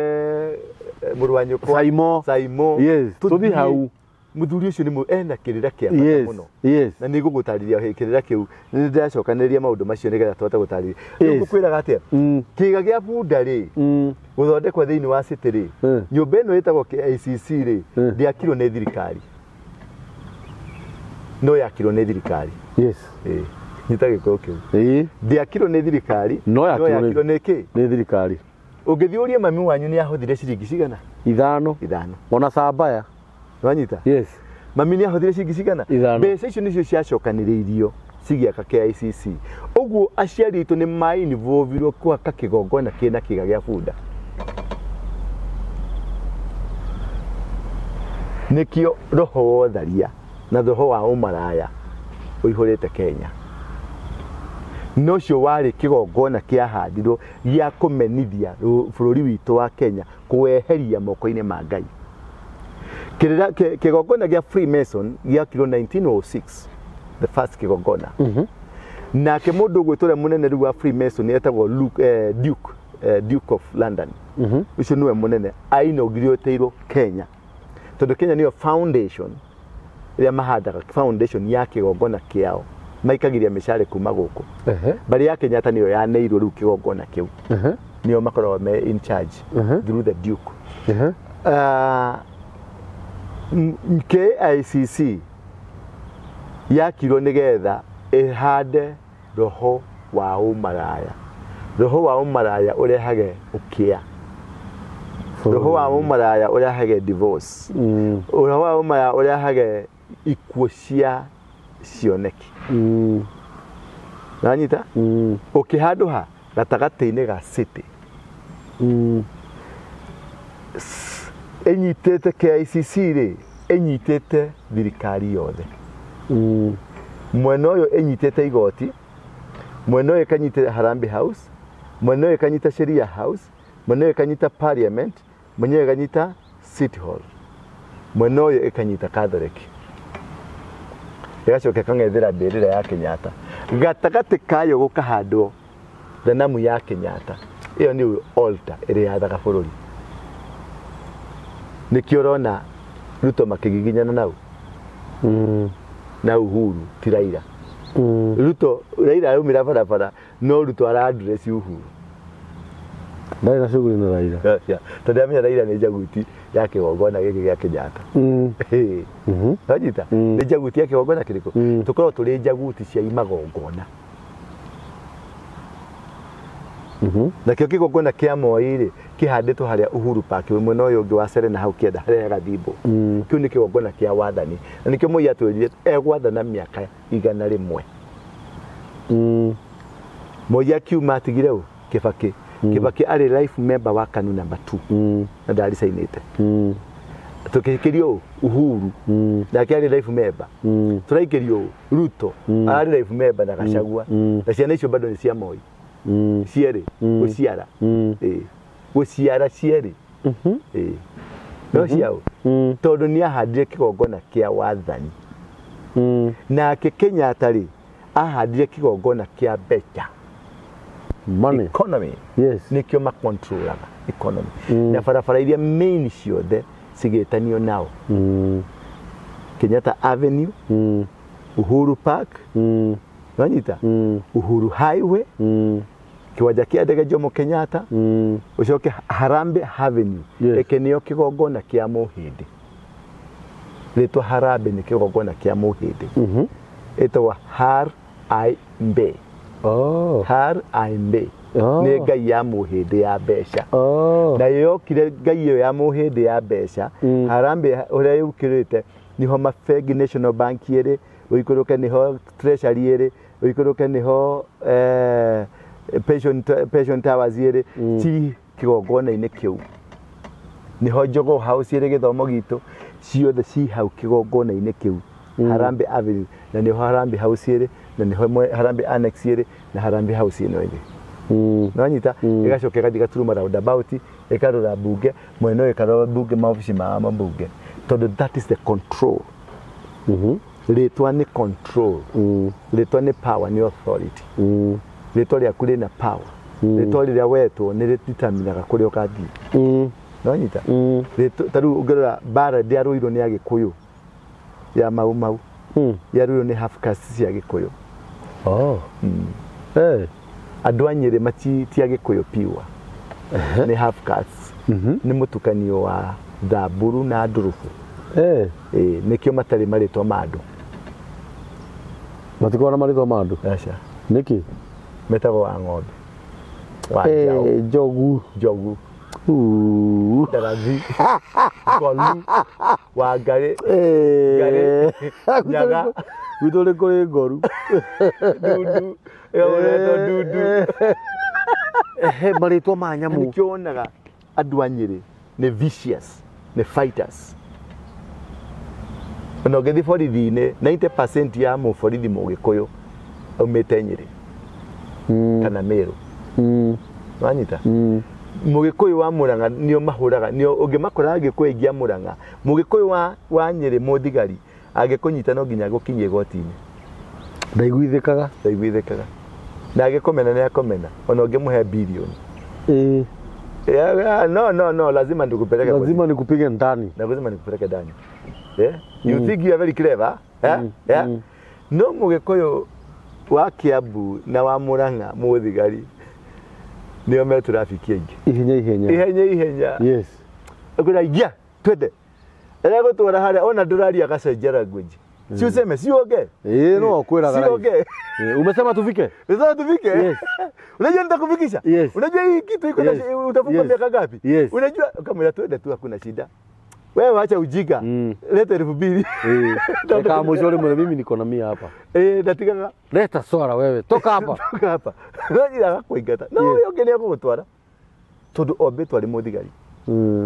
mũrũ wa nyũkwa. Saimo. Saimo. Yes. Tũthiĩ hau. Mũthuri ũcio nĩ ena kĩrĩra kĩa bata mũno. Na nĩ ngũgũtarĩria kĩrĩra kĩu, nĩ ndĩracokanĩrĩria maũndũ macio nĩgetha tũhote gũtarĩria. Rĩu ngũkwĩraga atĩa? Kĩga gĩa bunda rĩ, gũthondekwo thĩinĩ wa city rĩ, nyũmba ĩno ĩtagwo KICC rĩ, ndĩakirwo nĩ thirikari. No yakirwo nĩ thirikari. Nyita gĩkũyũ kĩu. Ndĩakirwo nĩ thirikari, No yakirwo yakirwo nĩ kĩ? Nĩ thirikari. Ũngĩthiĩ ũrie mami wanyu nĩ ahũthire ciringi cigana? 5. 5. Ona cambaya. Wanyita? Mami nĩ ahũthire ciringi cigana? 5. Mbeca icio nĩcio ciacokanĩrĩirio cigĩaka KICC. Ũguo aciari aitũ nĩ ma-involvirwo gwaka kĩgongona kĩna kĩga gĩa bunda. Nĩkĩo roho wa ũtharia na roho wa ũmaraya ũihũrĩte Kenya. No ũcio warĩ kĩgongona kĩahandirwo gĩa kũmenithia bũrũri witũ wa Kenya, kũweheria moko-inĩ ma Ngai. Kĩgongona gĩa Freemason gĩakirwo 1906, the first kĩgongona. Nake mũndũ ũgwĩtwo ũrĩa mũnene rĩu wa Freemason etagwo Luke, Duke, Duke of London. Ũcio nĩwe mũnene, ainaugurĩtĩirwo Kenya. Tondũ Kenya nĩyo foundation ĩrĩa mahandaga, foundation ya kĩgongona kĩao, maikagiria mĩcare kuma gũkũ. Mbarĩ ya Kenyatta nĩyo yaneirwo rĩu kĩgongona kĩu. Nĩo makoragwo me in charge through the Duke. KICC yakirwo nĩgetha ĩhande roho wa ũmaraya. Roho wa ũmaraya ũrehage ũkĩa. Roho wa ũmaraya ũrehage divorce. Roho wa ũmaraya ũrehage ikuũ cia cioneki. Nanyita? Ũkĩhandwo ha gatagatĩ-inĩ ga city. Ĩnyitĩte KICC rĩ, ĩnyitĩte thirikari yothe. Mwena ũyũ ĩnyitĩte igoti, mwena ũyũ ĩkanyita Harambee House, mwena ũyũ ĩkanyita Sheria House, mwena ũyũ ĩkanyita Parliament, mwena ũyũ ĩkanyita City Hall, mwena ũyũ ĩkanyita Catholic. Ĩgacoka ĩkang'ethera mbĩrĩra ya Kenyatta. Gatagatĩ kayo gũkahandwo thanamu ya Kenyatta. Ĩyo nĩ altar ĩrĩa yathaga bũrũri. Nĩkĩo ũrona Ruto makĩgiginyana nau na Uhuru ti Raila. Ruto Raila araumĩra barabara no Ruto ara address Uhuru. Ndarĩ na shughuli na Raila. Tondũ amenya Raila nĩ njaguti ya kĩgongona gĩkĩ gĩa Kenyatta. Ĩĩ. Wanyita? Nĩ njaguti ya kĩgongona kĩrĩkũ? Tũkoragwo tũrĩ njaguti cia imagongona. Nakĩo kĩgongona kĩa Moi rĩ kĩhandĩtwo harĩa Uhuru Park mwena ũyũ ũngĩ wa Serena hau kĩanda harĩa Gathimbo. Kĩu nĩ kĩgongona kĩa wathani. Na nĩkĩo Moi atwĩrire egwathana mĩaka 100. Moi akiuma atigire ũ? Kibaki. Kibaki arĩ life member wa KANU number 2 na ndaricainĩte. Tũkĩikĩrio ũ? Uhuru. Nake arĩ life member. Tũraikĩrio ũ? Ruto. Arĩ life member na Gachagua. Na ciana icio bado nĩ cia Moi. Cierĩ gũciara. Ĩĩ. Gũciara cierĩ. Ĩĩ. No ciao. Tondũ nĩ ahandire kĩgongona kĩa wathani. Nake Kenyatta rĩ ahandire kĩgongona kĩa mbeca. Money. Economy. Yes. Nĩkĩo makontrolaga economy. Na barabara iria main ciothe cigĩtanio nao. Kenyatta Avenue, Uhuru Park, wanyita? Uhuru Highway, kiwanja kĩa ndege Jomo Kenyatta, ũcoke Harambee Avenue. Yes. Ĩkĩ nĩyo kĩgongona kĩa Mũhĩndĩ. Rĩtwa Harambee nĩ kĩgongona kĩa Mũhĩndĩ. Ĩtagwo Har I Mbe. Oh. Har I Mbe. Oh. Nĩ ngai ya Mũhĩndĩ ya mbeca. Oh. Na yokire ngai ĩyo ya Mũhĩndĩ ya mbeca. Harambee ũrĩa yũkĩrĩte niho mabengi National Bank ĩrĩ, ũikũrũke niho Treasury ĩrĩ, ũikũrũke niho Pension Towers ĩrĩ, ci kĩgongona-inĩ kĩu. Niho Jogoo House ĩrĩ gĩthomo gitũ, ciothe ci hau kĩgongona-inĩ kĩu. Harambee Avenue, na niho Harambee House ĩrĩ, na niho Harambee Annex ĩrĩ, na Harambee House ĩno ĩrĩ. Nĩwanyita? Ĩgacoka ĩgathiĩ ĩgaturuma roundabout, ĩkarora mbunge, mwena ũyũ ĩkarora mbunge, maobici ma mambunge. Tondũ that is the control. Rĩtwa nĩ control. Rĩtwa nĩ power, nĩ authority. Rĩtwa rĩaku rĩna power. Rĩtwa rĩrĩa wetwo nĩ rĩtitaminaga kũrĩa ũgathiĩ. Nĩwanyita? Rĩtwa, ta rĩu ũngĩrora mbara ndĩarũirwo nĩ Agĩkũyũ ya Mau Mau. Yarũirwo nĩ half caste cia Gĩkũyũ. Oh. Eh. Andũ a Nyĩrĩ ti Agĩkũyũ pure. Nĩ half caste. Nĩ mũtukanio wa Thamburu na Ndurubu. Eh. Ĩĩ, nĩkĩo matarĩ marĩtwa ma andũ. Matikoragwo na marĩtwa ma andũ? Aca. Nĩkĩ? Metagwo wa ng'ombe. Wa njaũ. Eh, njogu. Njogu. Uu. Ndarathi. Ngolu. Wangarĩ. Eh. Ngarĩ. Nyaga. Gwitũ nĩ kũrĩ ngoru. Ndundu. Ĩgaũretwo ndundu. Ehe, marĩtwa ma nyamũ. Nĩkĩo wonaga andũ a Nyĩrĩ nĩ vicious, nĩ fighters. Ona ũngĩthiĩ borithi-inĩ, 90% ya mũborithi mũgĩkũyũ aumĩte Nyĩrĩ kana Meru. Wanyita? Mũgĩkũyũ wa Mũrang'a nĩo mahũraga, nĩo ũngĩmakora Agĩkũyũ aingĩ a Mũrang'a, mũgĩkũyũ wa Nyĩrĩ mũthigari angĩkũnyita no nginya agũkinyie igoti-inĩ. Ndaiguithĩkaga. Ndaiguithĩkaga. Na angĩkũmena nĩ akũmena, ona ũngĩmũhe bilioni. Ĩĩ. Yeah, no, no, no, lazima nikupeleke kwa Lazima nikupige ndani. Na lazima nikupeleke ndani. Yeah? You think you are very clever? Yeah? Yeah? No mũgĩkũyũ wa Kiambu na wa Murang'a mũthigari nĩo me traffic aingĩ. Ihenya ihenya. Ihenya ihenya. Yes. Akwĩra ingia twende. Aregũtwara harĩa ona ndũraria agacenjia language. Si useme, si uongee. Ĩĩ no akwĩraga. Si uongee. Umesema tufike? Sasa tufike? Yes. Unajua nitakufikisha? Yes. Unajua hii kitu iko na Yes. utafungwa Yes. miaka ngapi? Yes. Unajua kama twende tu hakuna shida. Wewe acha ujinga. Leta 2000. Ĩĩ. Eka mũico rĩmwe mimi niko na mia hapa. Eh, ndatigaga Leta swara wewe. Toka hapa. toka hapa. Unajua agakũingata. No Yes. ũyũ ũngĩ nĩ egũgũtwara. Tondũ ombĩtwo arĩ mũthigari.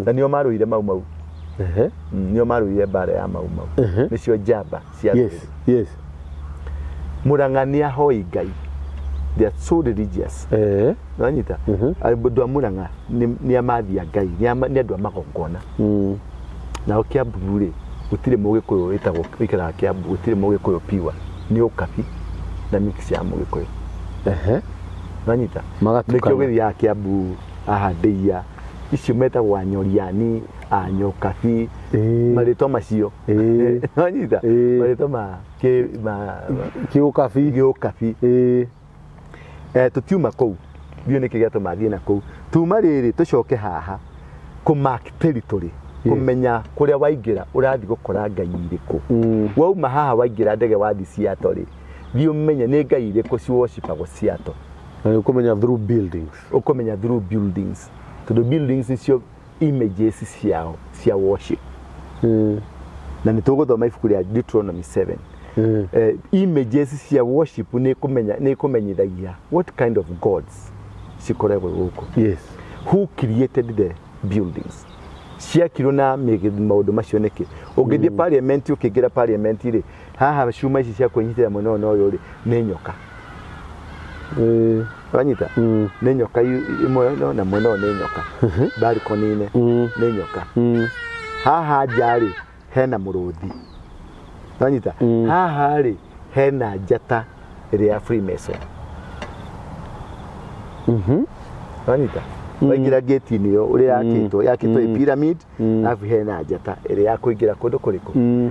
Na nĩo marũire Mau Mau. Ehe. Nĩo marũire mbara ya Mau Mau. Nĩcio njamba cia Yes. rũrĩrĩ. Yes. Mũrang'a nĩ ahoi Ngai. They are so religious. Eh. Nĩwanyita? Andũ a Mũrang'a nĩ amathi a Ngai, nĩ andũ a magongona. Nao Kiambu rĩ, Gũtirĩ Mũgĩkũyũ wĩtagwo wĩikaraga Kĩambu, gũtirĩ Mũgĩkũyũ pure, nĩ ũkabi na mix ya Mũgĩkũyũ. Wanyita? Magatukana. Nĩkĩo gĩthiaga Kĩambu haha Ndeiya, icio metagwo Anyoriani, Anyokabi, marĩtwa macio. Wanyita? Marĩtwa ma kĩ ma Kĩũkabi. Gĩũkabi. Tũtiuma kũu, ndiũĩ nĩkĩ gĩatũma thiĩ na kũu. Tuma rĩrĩ tũcoke haha kũ mark territory, kũmenya kũrĩa waingĩra ũrathiĩ gũkora ngai irĩkũ. Wauma haha waingĩra ndege wathiĩ Seattle rĩ, thiĩ ũmenye nĩ ngai irĩkũ ci worshipagwo Seattle. Na nĩ ũkũmenya through buildings. Ũkũmenya through buildings, tondũ buildings nĩcio images ciao cia worship. Na nĩ tũgũthoma ibuku rĩa Deuteronomy 7. Images cia worship nĩ kũmenya, nĩ kũmenyithagia what kind of gods cikoragwo gũkũ. Who created the buildings? Ciakirwo na maũndũ macio nĩkĩ? Ũngĩthiĩ parliament, ũkĩingĩra parliament rĩ, haha cuma ici cia kwĩnyitĩrĩra mwena ũyũ na ũyũ rĩ, nĩ nyoka. Wanyita? Nĩ nyoka ĩmwe ĩno na mwena ũyũ nĩ nyoka. Balcony-inĩ nĩ nyoka. Haha nja rĩ, hena mũrũthi. Wanyita? Haha rĩ, hena njata ĩrĩa ya Freemason. Wanyita? Waingĩra gate-inĩ ĩyo ũrĩa yakĩtwo, yakĩtwo ĩ pyramid, alafu hena njata ĩrĩa ya kũingĩra kũndũ kũrĩkũ?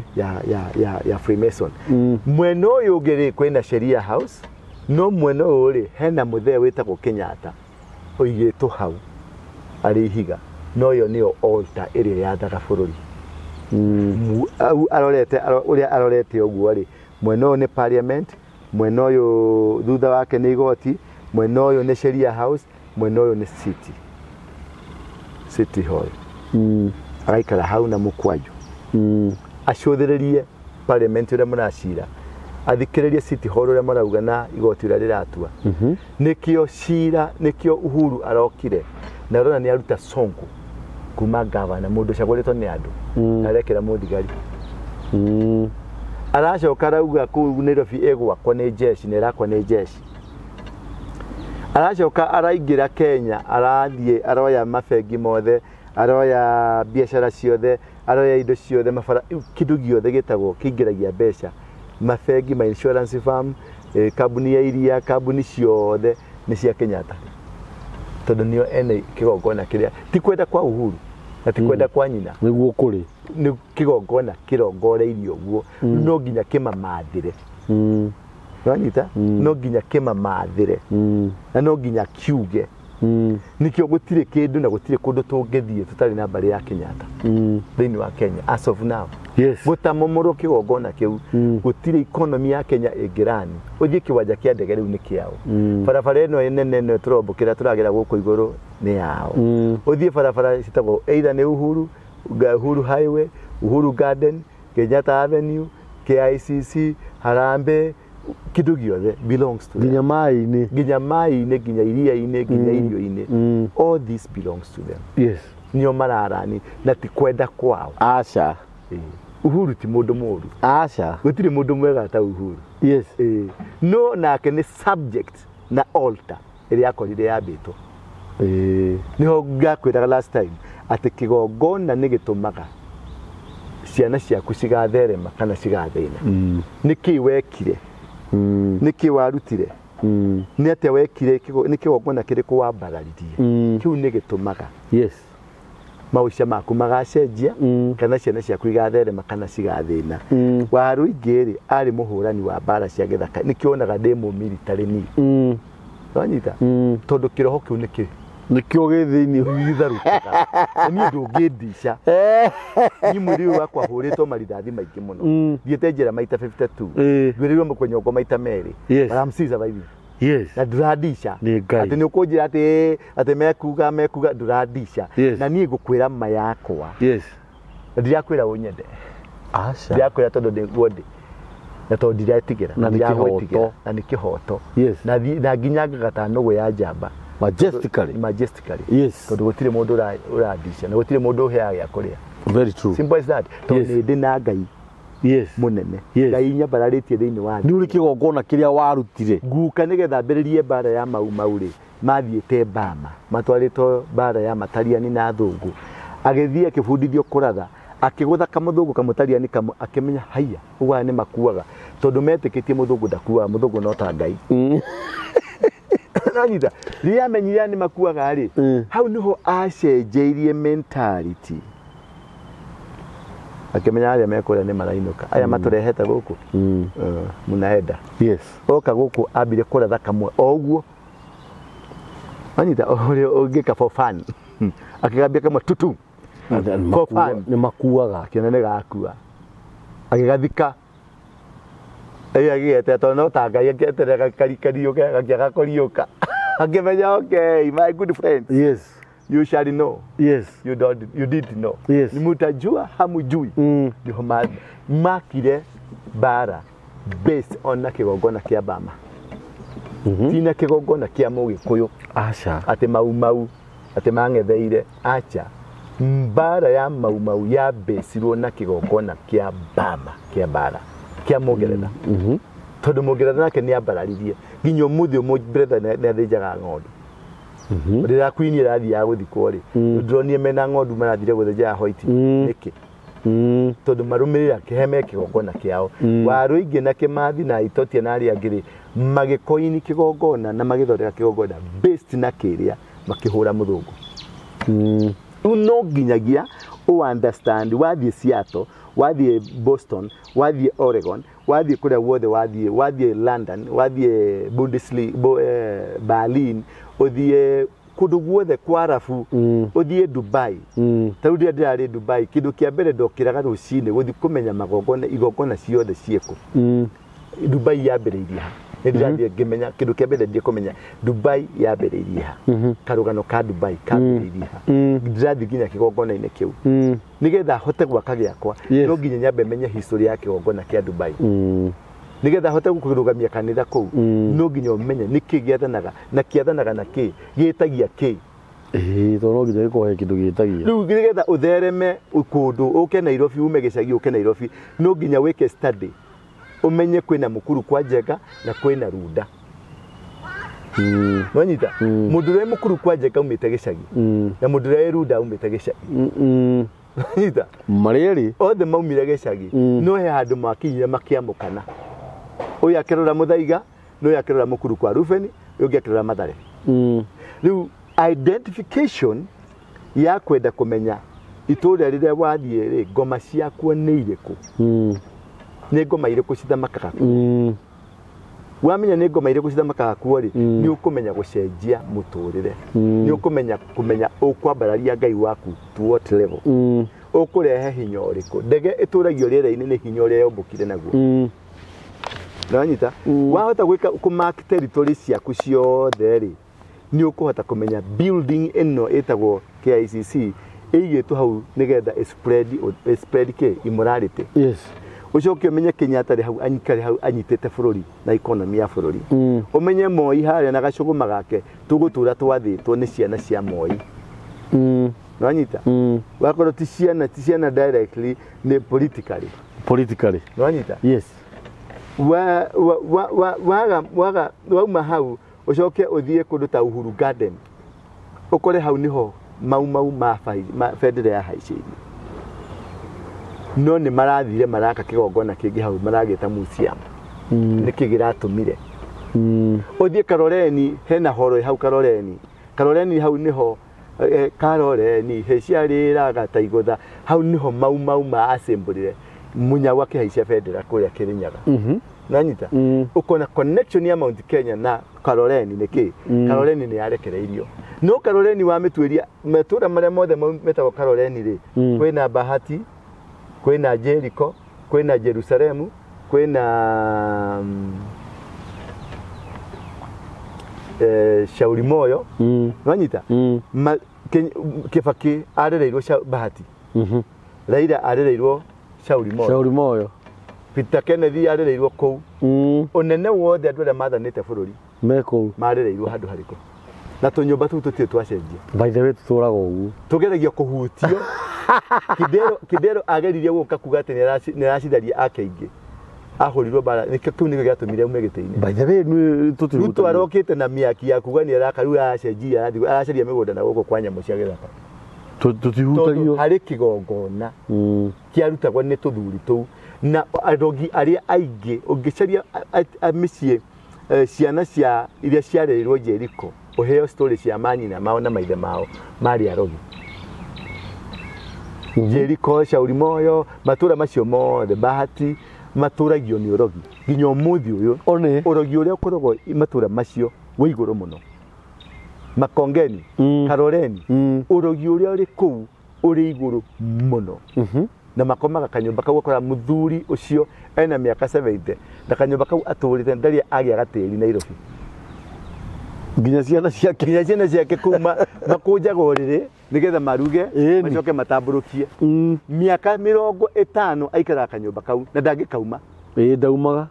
Ya Freemason. Mwena ũyũ ũngĩ rĩ, kwĩna Sheria House, no mwena ũyũ rĩ, hena mũthee wĩtagwo Kenyatta ũigĩtwo hau arĩ ihiga, no ĩyo nĩyo altar ĩrĩa yathaga bũrũri. Au arorete, ũrĩa arorete ũguo rĩ, mwena ũyũ nĩ parliament, mwena ũyũ thutha wake nĩ igoti, mwena ũyũ nĩ Sheria House, mwena ũyũ nĩ City Hall. Agaikara hau na mũkwanjũ. Acũthĩrĩrie parliament ũrĩa mũracira, athikĩrĩrie City Hall ũrĩa marauga na igoti ũrĩa rĩratua. Nĩkĩo cira, nĩkĩo Uhuru arokire na ũrona nĩ aruta Sonko kuma gavana, mũndũ ũcagũrĩtwo nĩ andũ, na arekĩra mũthigari. Aracoka arauga kũu Nairobi ĩgwakwo nĩ jeshi na ĩrakwo nĩ jeshi. Aracoka araingĩra Kenya, arathiĩ aroya mabengi mothe, aroya biacara ciothe, aroya indo ciothe, mabara, kĩndũ gĩothe gĩtagwo kĩingĩragia mbeca, mabengi, ma insurance firm, kambuni ya iria, kambuni ciothe nĩ cia Kenyatta, tondũ nĩo ene kĩgongona kĩrĩa ti kwenda kwa Uhuru na ti kwenda kwa nyina, nĩguo kũrĩ nĩ kĩgongona kĩrongoreirio ũguo, no nginya kĩmamathĩre. Wanyita? No nginya kĩmamathĩre na no nginya kiuge. Nĩkĩo gũtirĩ kĩndũ na gũtirĩ kũndũ tũngĩthiĩ tũtarĩ na mbarĩ ya Kenyatta thĩinĩ wa Kenya as of now. Gũtamomorwo kĩgongona kĩu, gũtirĩ economy ya Kenya ĩngĩrani. Ũthiĩ kĩwanja kĩa ndege rĩu nĩ kĩao. Barabara ĩno nene ĩno tũrombũkĩra tũragera gũkũ igũrũ nĩ yao. Ũthiĩ barabara citagwo either nĩ Uhuru, Uhuru Highway, Uhuru Garden, Kenyatta Avenue, KICC, Harambee, kĩndũ gĩothe belongs to them. Nginya maĩ-inĩ. Nginya maĩ-inĩ, nginya iria-inĩ, nginya irio-inĩ. All this belongs to them. Nĩo mararani na ti kwenda kwao. Aca. Uhuru ti mũndũ mũru. Aca. Gũtirĩ mũndũ mwega ta Uhuru. No nake nĩ subject na altar ĩrĩa yakorire yambĩtwo. Nĩho ngakwĩraga last time atĩ kĩgongona nĩ gĩtũmaga ciana ciaku cigatherema kana cigathĩna. Nĩkĩ wekire? Nĩkĩ warutire? Nĩ atĩa wekire? Nĩ kĩgongona kĩrĩkũ wambararirie? Kĩu nĩ gĩtũmaga mauca maku magacenjia, kana ciana ciaku igatherema kana cigathĩna. Waruingĩ rĩ, arĩ mũhũrani wa mbara cia gĩthaka, nĩkĩo wonaga ndĩ mũmilitarĩ niĩ. Wanyita? Tondũ kĩroho kĩu nĩkĩ Nĩkĩo gĩ thĩinĩ. Gĩtharũkaga. Na niĩ ndũngĩndica. Niĩ mwĩrĩ ũyũ wakwa hũrĩtwo marithathi maingĩ mũno. Thiĩte njera maita 52. Nduĩrĩirwo mũkonyongo maita merĩ. But I'm still surviving. Na ndũrandica. Nĩ Ngai. Atĩ nĩ ũkũnjĩra atĩ mekuga ndũrandica. Na niĩ ngũkwĩra ma yakwa. Na ndirakwĩra ũnyende. Aca. Ndirakwĩra tondũ nĩguo ndĩ. Na tondũ ndiretigĩra. Na nĩ Ndiragwĩtigĩra. kĩhoto. Na nĩ kĩhoto. Na na nginyangaga ta nũgũ ya njamba. Majestically. Majestically. Tondũ gũtirĩ mũndũ ũrandica na gũtirĩ mũndũ ũheaga gĩa kũrĩa. Very true. Simple as that. Tondũ nĩ ndĩ na Ngai mũnene. Ngai nyambararĩtie thĩinĩ wa Nĩ ũrĩ kĩgongona kĩrĩa warutire. Nguka nĩgetha mbĩrĩrie mbara ya Mau Mau rĩ, mathiĩte Bama, matwarĩtwo mbara ya Matariani na Athũngũ. Agĩthiĩ akĩbundithio kũratha, Akĩgũtha kamũthũngũ kamũtariani kamwe, akĩmenya haiya, ũguo aya nĩ makuaga, tondũ metĩkĩtie mũthũngũ ndakuaga, mũthũngũ no ta Ngai. Nanyita rĩrĩa amenyire aya nĩ makuaga rĩ, hau nĩho acenjeirie mentality, akĩmenya arĩa mekũrĩa nĩ marainũka, aya matũrehete gũkũ. Munaenda. Oka gũkũ ambire kũratha kamwe o ũguo, anyita ũrĩa ũngĩka for fun, akĩgambia kamwe tutu for fun. Nĩ makuaga. Akĩona nĩ gakua, agĩgathika. Ĩĩ, agĩgetera tondũ no ta Ngai, akĩeterera kariũke, gakĩaga kũriũka. Akĩmenya, okay, my good friend, you shall know. You don't, you didn't know. Ni mutajua hamujui. Nĩho makire mbara based on na kĩgongona kĩa Bama, ti na kĩgongona kĩa Mũgĩkũyũ. Aca. Atĩ Mau Mau atĩ mang'etheire, acha. Mbara ya Mau Mau yambĩcirwo na kĩgongona kĩa Bama, kĩa mbara kĩa Mũngeretha, tondũ Mũngeretha nake nĩ ambararirie. Nginya ũmũthĩ Mũngeretha nĩ athĩnjaga ng'ondu. Rĩrĩa Queen ĩrathiaga gũthikwo rĩ, ndĩronire mena ng'ondu marathire gũthĩnja ya white. Nĩkĩ? Tondũ marũmĩrĩra kĩheme kĩgongona kĩao. Warũingĩ na Kĩmathi na Itotia na arĩa angĩ rĩ, magĩkoini kĩgongona na magĩthondeka kĩgongona based na kĩrĩa makĩhũra mũthũngũ. Rĩu no nginyagia ũ understand, wathiĩ Seattle, wathiĩ Boston, wathiĩ Oregon, wathiĩ kũrĩa guothe wathiĩ, wathiĩ London, wathiĩ Bundesliga, Berlin, ũthiĩ kũndũ guothe kwa Arabu, ũthiĩ Dubai. Ta rĩu rĩrĩa ndĩrarĩ Dubai, kĩndũ kĩa mbere ndokĩraga rũcinĩ gũthiĩ kũmenya magongona, igongona ciothe ciĩkũ. Dubai yambĩrĩirie ha? Nĩ ndĩrathiĩ ngĩmenya, kĩndũ kĩa mbere ndĩrathiĩ kũmenya Dubai yambĩrĩirie ha, karũgano ka Dubai kambĩrĩirie ha. Ndĩrathiĩ nginya kĩgongona-inĩ kĩu nĩgetha hote gwaka gĩakwa. No nginya nyambe menye history ya kĩgongona kĩa Dubai nĩgetha hote kũrũgamia kanitha kũu. No nginya ũmenye nĩkĩ gĩathanaga na kĩathanaga na kĩ gĩtagia kĩ. Ĩĩ, tondũ no nginya gĩkorwo he kĩndũ gĩtagia. Rĩu nĩgetha ũthereme kũndũ, ũke Nairobi, ume gĩcagi ũke Nairobi, no nginya wĩke study, ũmenye kwĩna Mũkuru kwa Njenga na kwĩna Runda. Nonyita mũndũ ũrĩa wĩ Mũkuru kwa Njenga aumĩte gĩcagi na mũndũ ũrĩa wĩ Runda aumĩte gĩcagi. Nonyita Marĩ erĩ. Othe maumire gĩcagi. No he handũ makinyire makĩamũkana, ũyũ akĩrora Mũthaiga na ũyũ akĩrora Mũkuru kwa Rubeni, ũyũ ũngĩ akĩrora Mathare. Rĩu identification ya kwenda kũmenya itũũra rĩrĩa wathiĩ rĩ, ngoma ciakuo nĩ irĩkũ, nĩ ngoma irĩkũ cithamakaga kuo. Wamenya nĩ ngoma irĩkũ cithamakaga kuo rĩ, nĩ ũkũmenya gũcenjia mũtũrĩre, nĩ ũkũmenya kũmenya ũkwambararia Ngai waku to what level, ũkũrehe hinya ũrĩkũ. Ndege ĩtũragio rĩera-inĩ nĩ hinya ũrĩa yombũkire naguo. Nanyita wahota gwĩka kũmark territory ciaku ciothe rĩ, nĩ ũkũhota kũmenya building ĩno ĩtagwo KICC ĩigĩtwo hau nĩgetha ĩ spread kĩ immorality. Ũcoke ũmenye Kenyatta rĩ hau, anyikare hau anyitĩte bũrũri na economy ya bũrũri. Ũmenye Moi harĩa na gacũgũma gake, tũgũtũra twathĩtwo nĩ ciana cia Moi. Nĩwanyita? Wakorwo ti ciana, ti ciana directly, nĩ politically. Politically. Nĩwanyita? Yes. wa, wa, wa, wa, waga, waga, wauma hau, ũcoke ũthiĩ kũndũ ta Uhuru Garden, ũkore hau nĩho Mau Mau ma bendera ya haicĩirio, no nĩ marathire maraka kĩgongona kĩngĩ hau maragĩta museum. Nĩkĩ gĩratũmire? Ũthiĩ Karoreni, hena horo hau Karoreni. Karoreni hau nĩho Karoreni hĩciarĩraga ta igũtha, hau nĩho Mau Mau ma assemblire, Munyau akĩhaicia bendera kũrĩa Kĩrĩnyaga. Nanyita? Ũkona connection ya Mount Kenya na Karoreni nĩ kĩ? Karoreni nĩ yarekereirio, no Karoreni wamĩtuĩria matũra marĩa mothe metagwo Karoreni rĩ, kwĩna Bahati, kwĩna Jericho, kwĩna Jerusalemu, kwĩna Shauri Moyo. Nwanyita? Kibaki arereirwo Bahati. Raila arereirwo Shauri Moyo. Shauri Moyo. Peter Kenneth arereirwo kũu. Ũnene wothe, andũ arĩa mathanĩte bũrũri Me kũu. Marereirwo handũ harĩkũ? Na tũnyũmba tũu tũtirĩ twacenjia. By the way, tũtũraga ũguo. Tũgeragia kũhutio. Kidero, Kidero ageririe gũka kuga atĩ nĩ aracitharia ake aingĩ, ahũrirwo mbara. Nĩkĩo kĩu nĩkĩo gĩatũmire aume gĩtĩ-inĩ. By the way, nĩ Ruto tũtirĩ. Arokĩte na mĩaki ya kuga nĩ araka, rĩu aracenjia, arathiĩ aracaria mĩgũnda na gũkũ kwa nyamũ cia gĩthaka. Tondũ Tũtihutagio. harĩ kĩgongona kĩarutagwo nĩ tũthuri tũu na arogi arĩa aingĩ ũngĩcaria mĩciĩ ciana cia iria ciarerirwo Jeriko ũheo story cia manyina mao na maithe mao marĩ arogi. Jeriko, Shauri Moyo, matũra macio mothe Bahati matũragio nĩ ũrogi nginya ũmũthĩ ũyũ. One. Ũrogi ũrĩa ũkoragwo matũra macio wĩ igũrũ mũno. Makongeni, Karoreni, ũrogi ũrĩa ũrĩ kũu ũrĩ igũrũ mũno. Na makomaga kanyũmba kau, ũgakora mũthuri ũcio ena mĩaka 70 na kanyũmba kau atũrĩte ndarĩ agĩa gatĩri Nairobi. Nginya ciana ciake. Nginya ciana ciake kũu makũnjaga ũrĩrĩ nĩgetha maruge macoke matambũrũkie. Mĩaka 50 aikaraga kanyũmba kau na ndangĩkauma. Ĩĩ, ndaumaga.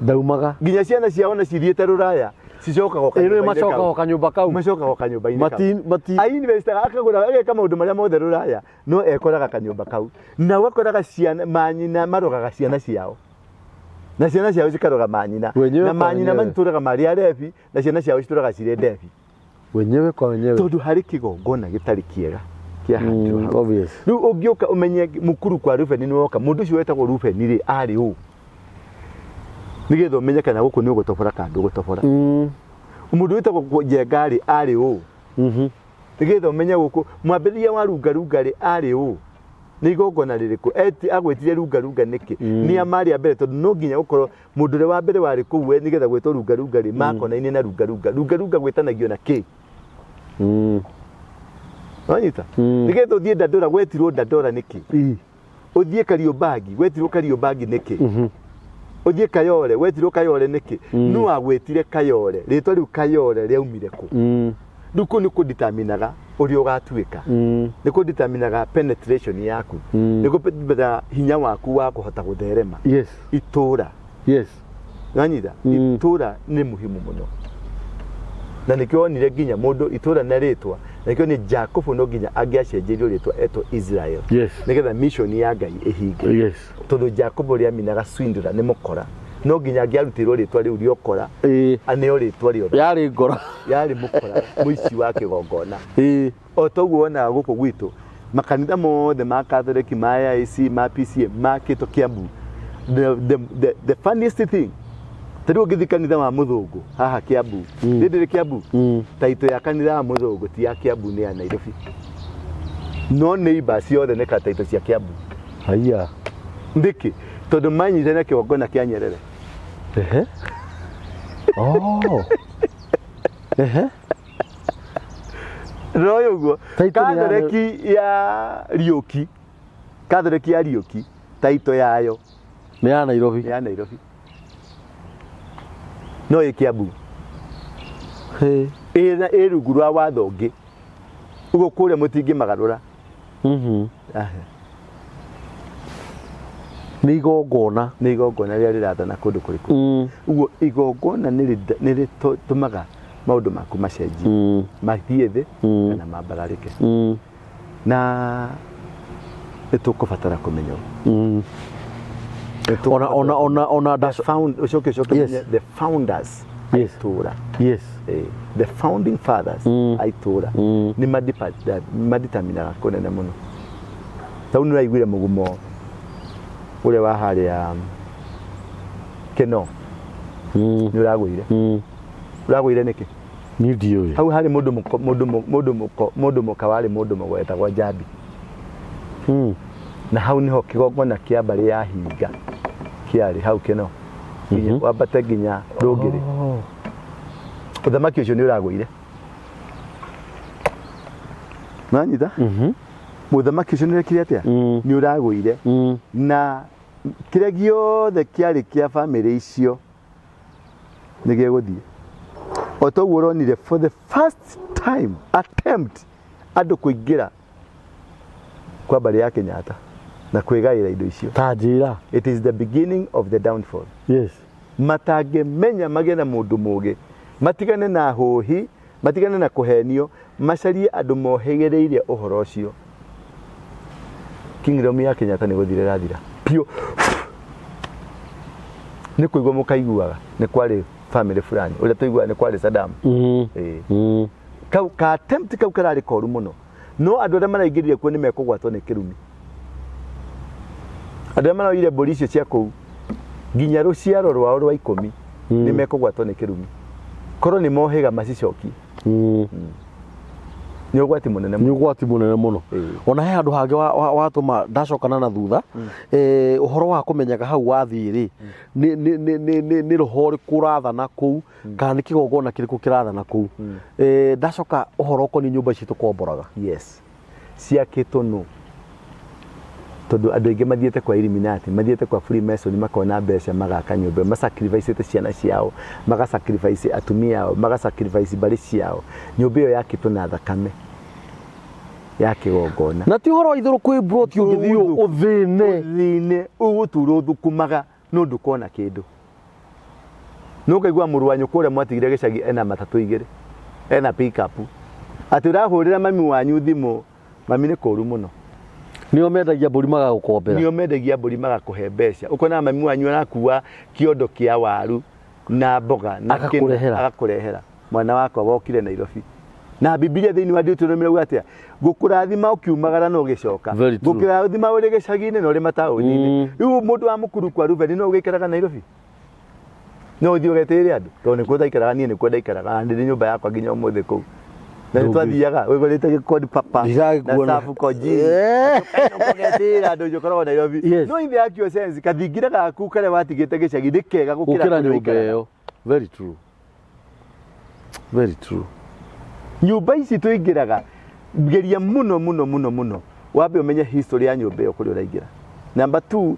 Ndaumaga. Nginya ciana ciao na cithiĩte rũraya cicokaga o Ĩĩ, kanyũmba-inĩ macokaga kau. o kanyũmba kau. Macokaga o kanyũmba-inĩ kau. Mati Ainvestaga akagũra ageka maũndũ marĩa mothe rũraya no ekoraga kanyũmba kau. Na ũgakoraga ciana manyina marogaga ciana ciao. Na ciana ciao cikaroga manyina. Wenyewe Na kwa manyina wenyewe. matũraga marĩ arebi na ciana ciao citũraga cirĩ ndebi. Wenyewe kwa wenyewe. Tondũ harĩ kĩgongona gĩtarĩ kĩega kĩahandirwo hau. Obvious. Rĩu ũngĩũka ũmenye mũkuru kwa Rubeni nĩ woka, mũndũ ũcio wetagwo Rubeni rĩ arĩ ũ? Nĩgetha ũmenye kana gũkũ nĩ ũgũtobora kana ndũgũtobora. Mũndũ wĩtagwo Njenga rĩ arĩ ũ? Nĩgetha ũmenye gũkũ mwambĩrĩria wa rungarunga rĩ arĩ ũ? Nĩ igongona rĩrĩkũ? Eti agwĩtire rungarunga nĩkĩ? Nĩ a marĩ a mbere tondũ no nginya gũkorwo mũndũ ũrĩa wa mbere warĩ kũu we nĩgetha gwĩtwo rungarunga rĩ makonaine na rungarunga. Rungarunga gwĩtanagio na kĩ? Wanyita? Nĩgetha ũthiĩ Dandora gwetirwo Dandora nĩkĩ? Ũthiĩ Kariobangi gwetirwo Kariobangi nĩkĩ? Ũthiĩ Kayole gwetirwo Kayole nĩkĩ? Nũ wagwĩtire Kayole? Rĩtwa rĩu Kayole rĩaumire kũ? Rĩu kũu nĩ kũditaminaga ũrĩa ũgatuĩka. Nĩ kũditaminaga penetration yaku. Nĩ kũditaminaga hinya waku wa kũhota gũtherema. Yes. Itũra. Yes. Wanyita? Itũra nĩ muhimu mũno. Na nĩkĩo wonire nginya mũndũ itũra na rĩtwa, na nĩkĩo nĩ Jakubu no nginya angĩacenjeirio rĩtwa etwo Israel. Yes. Nĩgetha mission ya Ngai ĩhinge. Yes. Tondũ Jakubu rĩaminaga swindler nĩ mũkora. No nginya angĩarutirwo rĩtwa rĩu rĩa ũkora, aneo rĩtwa rĩothe. Yarĩ ngora. Yarĩ mũkora, mũici wa kĩgongona. O toguo wonaga gũkũ gwitũ, makanitha mothe ma Catholic, ma AIC, ma PCA, makĩtwo Kiambu. The funniest thing, ta rĩu ũngĩthiĩ kanitha wa mũthũngũ haha Kiambu, niĩ ndĩrĩ Kiambu, taito ya kanitha wa mũthũngũ ti ya Kiambu nĩ ya Nairobi. No neighbors ciothe nĩ ka taito cia Kiambu. Haiya. Nĩkĩ? Tondũ manyitana kĩgongona kĩa Nyerere. Ehe. Oh. Ehe. Roy ũguo. Taito nĩ ya- Katholeki ya Riũki. Katholeki ya Riũki, taito yayo Nĩ ya Nairobi. nĩ ya Nairobi. No ĩ Kiambu. Hey. Ĩ ĩ rungu rwa watho ũngĩ. Ũguo kũrĩa mũtingĩmagarũra. Nĩ igongona. Nĩ igongona rĩrĩa rĩrathana kũndũ kũrĩkũ. Ũguo igongona nĩ rĩtũmaga maũndũ maku macenjie. Mathiĩ thĩ kana mambararĩke. Na nĩ tũkũbatara kũmenya ũũ. Ona ona ona ona The found, ũcoke ũcoke Yes. ũmenye the founders a Yes. itũũra. Yes. The founding fathers a itũũra nĩ maditaminaga kũnene mũno. Tau nĩ ũraiguire mũgumo ũrĩa wa harĩa Keno. Nĩ ũragũire. Ũragũire nĩkĩ? Niĩ ndiũĩ. Hau harĩ mũndũ mũko, mũndũ mũndũ mũko, mũndũ mũka warĩ mũndũ mũgo wetagwo Njambi. Na hau niho kĩgongona kĩa mbarĩ ya Hinga kĩarĩ hau Keno. Nginya wambate nginya Rũngĩrĩ. Ũthamaki ũcio nĩ ũragũire. Nĩwanyita? Mũthamaki ũcio nĩ ũrekire atĩa? Nĩ ũragũire. Na kĩrĩa gĩothe kĩarĩ kĩa bamĩrĩ icio nĩ gĩgũthiĩ. O toguo ũronire for the first time attempt andũ kũingĩra kwa mbarĩ ya Kenyatta na kwĩgaĩra indo icio. Ta njĩra. It is the beginning of the downfall. Yes. Matangĩmenya magĩe na mũndũ mũgĩ, matigane na hũhi, matigane na kũhenio, macarie andũ mohĩgĩrĩire ũhoro ũcio. Kingdom ya Kenyatta nĩ gũthira ĩrathira biũ. Nĩ kũigua mũkaiguaga nĩ kwarĩ family fulani, ũrĩa tũiguaga nĩ kwarĩ Saddam. Kau ka attempt kau kararĩ koru mũno. No andũ arĩa maraingĩrire kuo nĩ mekũgwatwo nĩ kĩrumi. Andũ arĩa maroire mbũri icio cia kũu nginya rũciaro rwao rwa 10 nĩ mekũgwatwo nĩ kĩrumi. Korwo nĩ mohĩga macicokie. Nĩ ũgwati mũnene Nĩ ũgwati mũnene mũno. Ona he handũ hangĩ watũma ndacokana na thutha, ũhoro wa kũmenyaga hau wathiĩ rĩ, nĩ roho ũrĩkũ ũrathana kũu, kana nĩ kĩgongona kĩrĩkũ kĩrathana kũu. Ndacoka ũhoro ũkoniĩ nyũmba ici tũkomboraga. Yes. Ciakĩtwo nũ? Tondũ andũ aingĩ mathiĩte kwa Illuminati, mathiĩte kwa Freemason makona mbeca magaka nyũmba, masacrificete ciana ciao, magasacrifice atumia ao, magasacrifice mbarĩ ciao. Nyũmba ĩyo yakĩtwo na thakame ya kĩgongona. Na ti ũhoro wa itherũ, kwĩ mburoti ũngĩthiĩ ũthĩne. Ũthĩne, ũgũtũra ũthũkũmaga no ndũkona kĩndũ. No ũkaigua mũrũ wa nyũkwa ũrĩa mwatigire gĩcagi ena matatũ igĩrĩ, ena pick-up. Atĩ ũrahũrĩra mami wanyu thimũ, mami nĩ kũru mũno. Nĩo mendagia mbũri magagũkombera. Nĩo mendagia mbũri magakũhe mbeca. Ũkona mami wanyu arakua kĩondo kĩa waru na mboga na Agakũrehera. Agakũrehera. Mwana wakwa wokire Nairobi. Na Bibilia thĩinĩ wa Deuteronomy ĩrauga atĩa? Ngũkũrathima ũkiumagara na ũgĩcoka. Very true. Ngũkũrathima ũrĩ gĩcagi-inĩ na ũrĩ mataũni-inĩ. Rĩu mũndũ wa mũkuru kwa Rubeni no ũgĩikaraga Nairobi? No ũthiĩ ũgetĩĩre andũ? Tondũ nĩkuo ndaikaraga niĩ, nĩkuo ndaikaraga na ndĩrĩ nyũmba yakwa nginya ũmũthĩ kũu. Na nĩ twathiaga wĩgũrĩte gĩkondi papa na Ndiragĩkuona. sabu konjini. Ũgetĩĩra andũ ũkoragwo Nairobi. Yes. No in the actual sense kathingira gaku karĩa watigĩte gĩcagi nĩ kega gũkĩra Gũkĩra kũrĩa nyũmba ũikaraga. ĩyo. Very true. Very true. Nyũmba ici tũingĩraga, geria mũno mũno mũno mũno wambe ũmenye history ya nyũmba ĩyo kũrĩa ũraingĩra. Number 2,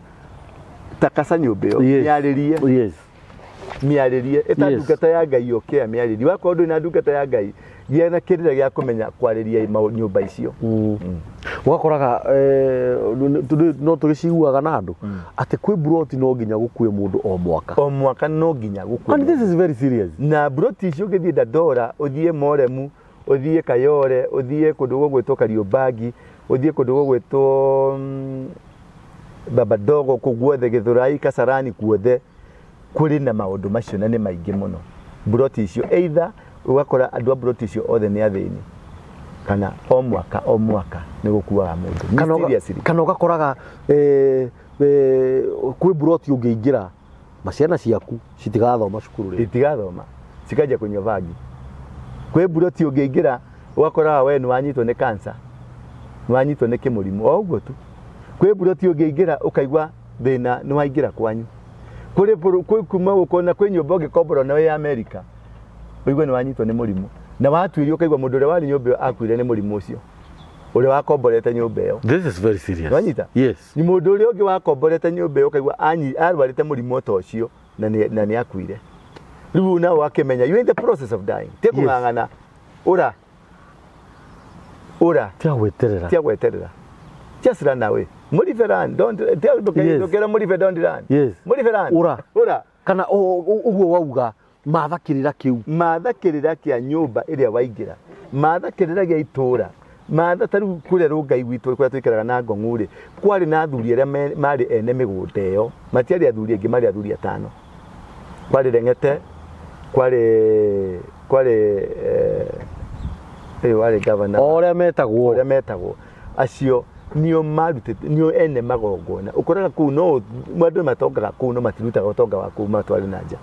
takasa nyũmba ĩyo. Yes. Mĩarĩrie. Yes. Mĩarĩrie. Ĩta Yes. ndungata ya Ngai ũkĩa mĩarĩrie. Wakorwo ndũrĩ na ndungata ya Ngai, gĩa na kĩrĩra gĩa kũmenya kwarĩria nyũmba icio. Ũgakoraga no tũgĩciguaga na andũ atĩ kwĩ mburoti no nginya gũkue mũndũ o mwaka. O mwaka no nginya gũkue. And this is very serious. Na mburoti icio ũngĩthiĩ Dandora, ũthiĩ Moremu, ũthiĩ Kayore, ũthiĩ kũndũ gũgwĩtwo Kariobangi, ũthiĩ kũndũ gũgwĩtwo Baba Dogo, kũu guothe Gĩthũrai, Kasarani, kuothe kũrĩ na maũndũ macio na nĩ maingĩ mũno. Mburoti icio either ũgakora andũ a mburoti icio othe nĩ athĩni, kana o mwaka o mwaka nĩ gũkuaga mũndũ. Kana Mysteriously. Kana ũgakoraga kwĩ mburoti ũngĩingĩra maciana ciaku citigathoma cukuru rĩngĩ. Itigathoma, cikanjia kũnyua bangi. Kwĩ mburoti ũngĩingĩra ũgakoraga we nĩ wanyitwo nĩ cancer, nĩ wanyitwo nĩ kĩmũrimũ, o ũguo tu. Kwĩ mburoti ũngĩingĩra ũkaigua thĩna nĩ waingĩra kwanyu. Kũrĩ kwĩ kuma ũkona kwĩ nyũmba ũngĩkombora nayo ya Amerika, ũigue nĩ wanyitwo nĩ mũrimũ. Na watuĩria ũkaigua mũndũ ũrĩa warĩ nyũmba ĩyo akuire nĩ mũrimũ ũcio, ũrĩa wakomborete nyũmba ĩyo. This is very serious. Wanyita? Yes. Ni mũndũ ũrĩa ũngĩ wakomborete nyũmba ĩyo ũkaigua arwarĩte mũrimũ ta ũcio na nĩ akuire. Rĩu nawe wakĩmenya you in the process of dying. Ti Yes. kũng'ang'ana. Ũra. Ũra. Tia gweterera. Tia gweterera. Just run away. Mũribe run. Don't, tia Yes. ndũkere mũribe don't run. Yes. Mũribe run. Ũra. Ũra. Kana ũguo wauga matha kĩrĩra kĩu. Matha kĩrĩra kĩa nyũmba ĩrĩa waingĩra. Matha kĩrĩra gĩa itũũra. Matha ta rĩu kũrĩa Rũngai gwitũ kũrĩa tũikaraga na Ngong'u rĩ, kwarĩ na athuri arĩa marĩ ene mĩgũnda ĩyo. Matiarĩ athuri aingĩ, marĩ athuri atano. Kwarĩ Reng'ete, kwarĩ ũyũ warĩ governor. O ũrĩa metagwo. Ũrĩa metagwo. Acio nĩo marutĩte, nĩo ene magongona. Ũkoraga kũu no andũ matongaga kũu no matirutaga ũtonga wa kũu matware na nja.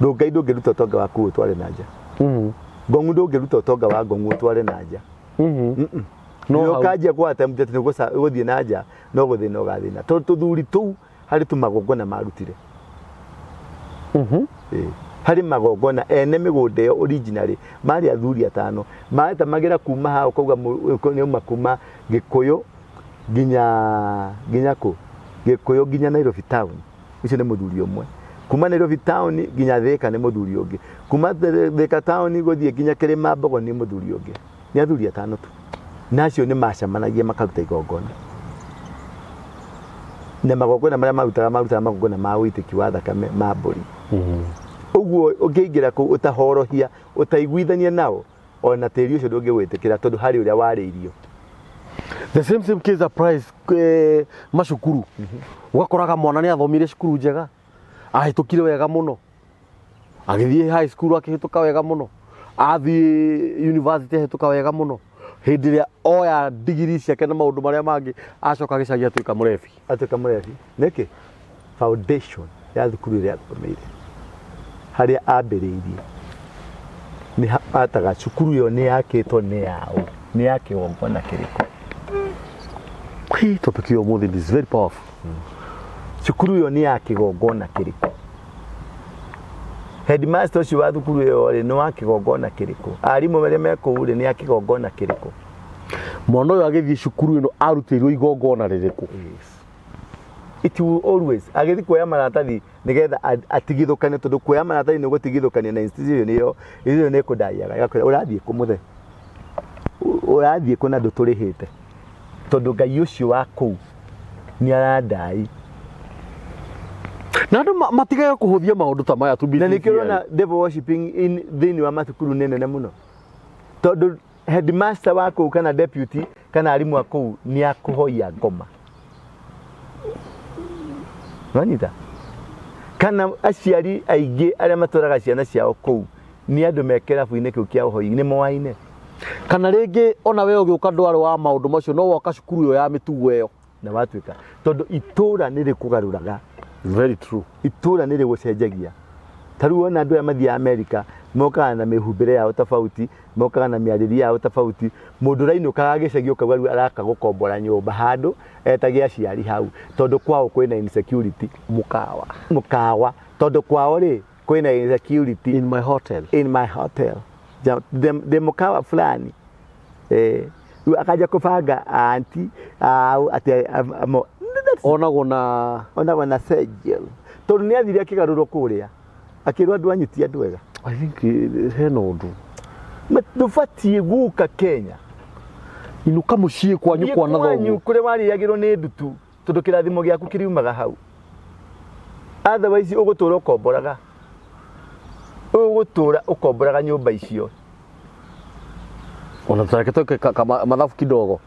Rũngai ndũngĩruta ũtonga wa kũu ũtware na nja. Ngong'u ndũngĩruta ũtonga wa Ngong'u ũtware na nja. No No hau. ũkanjia kwa attempt atĩ nĩũgũthiĩ na nja, no gũthĩna ũgathĩna. Tondũ tũthuri tũu harĩ tũmagongona marutire. Harĩ magongona ene mĩgũnda ĩyo originally marĩ athuri atano. Matamagĩra kuma hau ũkauga nĩuma kuma Gĩkũyũ nginya kũ? Gĩkũyũ nginya Nairobi town. Ũcio nĩ mũthuri ũmwe. Kuma Nairobi town nginya Thika nĩ mũthuri ũngĩ. Kuma Thika town gũthiĩ nginya Kĩrĩma Mbogo nĩ mũthuri ũngĩ. Nĩ athuri atano tu. Na acio nĩ macemanagia makaruta igongona. Na magongona marĩa marutaga, marutaga magongona ma ũitĩki wa thakame ma mbũri. Ũguo ũngĩingĩra kũu ũtahorohia, ũtaiguithania nao, ona tĩri ũcio ndũngĩwĩtĩkĩra tondũ harĩ ũrĩa warĩirio. The same case applies macukuru. Ũgakoraga mwana nĩ athomire cukuru njega, ahĩtũkire wega mũno, agĩthiĩ high school akĩhĩtũka wega mũno, athiĩ university ahĩtũka wega mũno, Hĩndĩ ĩrĩa oya ndigiri ciake na maũndũ marĩa mangĩ, acoka gĩcagi atuĩka mũrebi. Atuĩka mũrebi nĩkĩ? Foundation ya thukuru ĩrĩa athomeire, harĩa ambĩrĩirie, nĩ ataga cukuru ĩyo nĩ yakĩtwo nĩ yaũ, nĩ ya kĩgongona kĩrĩkũ? Hii topic ya ũmũthĩ is very powerful. Cukuru ĩyo nĩ ya kĩgongona kĩrĩkũ? Headmaster ũcio wa thukuru ĩyo rĩ, nĩ wa kĩgongona kĩrĩkũ? Arimũ arĩa me kũu rĩ, nĩ a kĩgongona kĩrĩkũ? Mwana ũyũ agĩthiĩ cukuru ĩno arutĩirwo igongona rĩrĩkũ? Yes. It will always agĩthiĩ kuoya maratathi nĩgetha atigithũkane, tondũ kuoya maratathi nĩ gũtigithũkania na institution ĩyo. Institution nĩ ĩkũndaiaga, ĩgakwĩra ũrathiĩ kũ mũthee, ũrathiĩ kũ na ndũtũrĩhĩte, tondũ Ngai ũcio wa kũu nĩ arandai. Na andũ matigage kũhũthia maũndũ ta maya to be Na nĩkĩo sincere. ũrona devil worshiping in thĩinĩ wa mathukuru nĩ nene mũno, tondũ headmaster wa kũu kana deputy kana arimũ a kũu nĩ akũhoia ngoma. Nĩwanyita? Kana aciari aingĩ arĩa matwaraga ciana ciao kũu nĩ andũ me kĩrabu-inĩ kĩu kĩa ũhoi, nĩ moaine. Kana rĩngĩ ona we ũgĩũka ndwarĩ wa maũndũ macio, no woka cukuru ĩyo ya mĩtugo ĩyo. Na watuĩka, tondũ itũra nĩ rĩkũgarũraga. Very true. Itũra nĩ rĩgũcenjagia. Ta rĩu wona andũ aya mathiaga Amerika, mokaga na mĩhumbĩre yao tofauti, mokaga na mĩarĩrie yao tofauti. Mũndũ ũrainũkaga gĩcagi ũkauga rĩu araka gũkombora nyũmba handũ etage aciari hau, tondũ kwao kwĩna insecurity. Mũkawa. Mũkawa, tondũ kwao rĩ kwĩna insecurity. In my hotel. In my hotel. The mũkawa fulani. Rĩu akanja kũbanga aunty au atĩ onagwo na onagwo na Sejel, tondũ nĩ athire akĩgarũrwo kũrĩa, akĩrwo andũ anyu ti andũ ega. I think hena ũndũ. Ndũbatiĩ gũka Kenya. Inũka mũciĩ kwanyu Thiĩ kwa na kwanyu thoguo. Kũrĩa warĩagĩrwo nĩ ndutu, tondũ kĩrathimo gĩaku kĩriumaga hau. Otherwise ũgũtũra ũkomboraga. Ũgũtũra ũkomboraga nyũmba icio. Ona tũreke twĩke mathabu kidogo.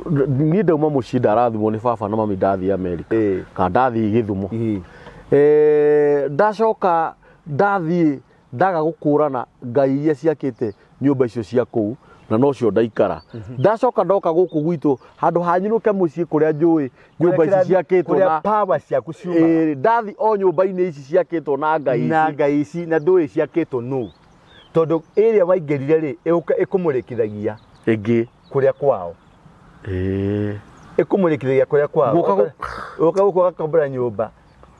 Niĩ ndauma mũciĩ ndarathimwo nĩ baba na mami, ndathiĩ Amerika kana ndathiĩ Gĩthumo. Ndacoka ndathiĩ ndaga gũkũrana ngai iria ciakĩte nyũmba icio cia kũu, na nocio ndaikara. Ndacoka ndoka gũkũ gwitũ, handũ hanyinũke mũciĩ kũrĩa njũĩ nyũmba ici ciakĩtwo kũrĩa na power ciaku ciumaga. Ndathi o nyũmba-inĩ ici ciakĩtwo na ngai na ici. Ngai ici na ndũĩ ciakĩtwo nũ, tondũ ĩrĩa waingĩrire rĩ, ĩkũmũrĩkithagia ĩngĩ kũrĩa kwao. Ĩkũmũrĩkithagia kũrĩa kwao. Gũka Ũka gũkũ ũgakombora nyũmba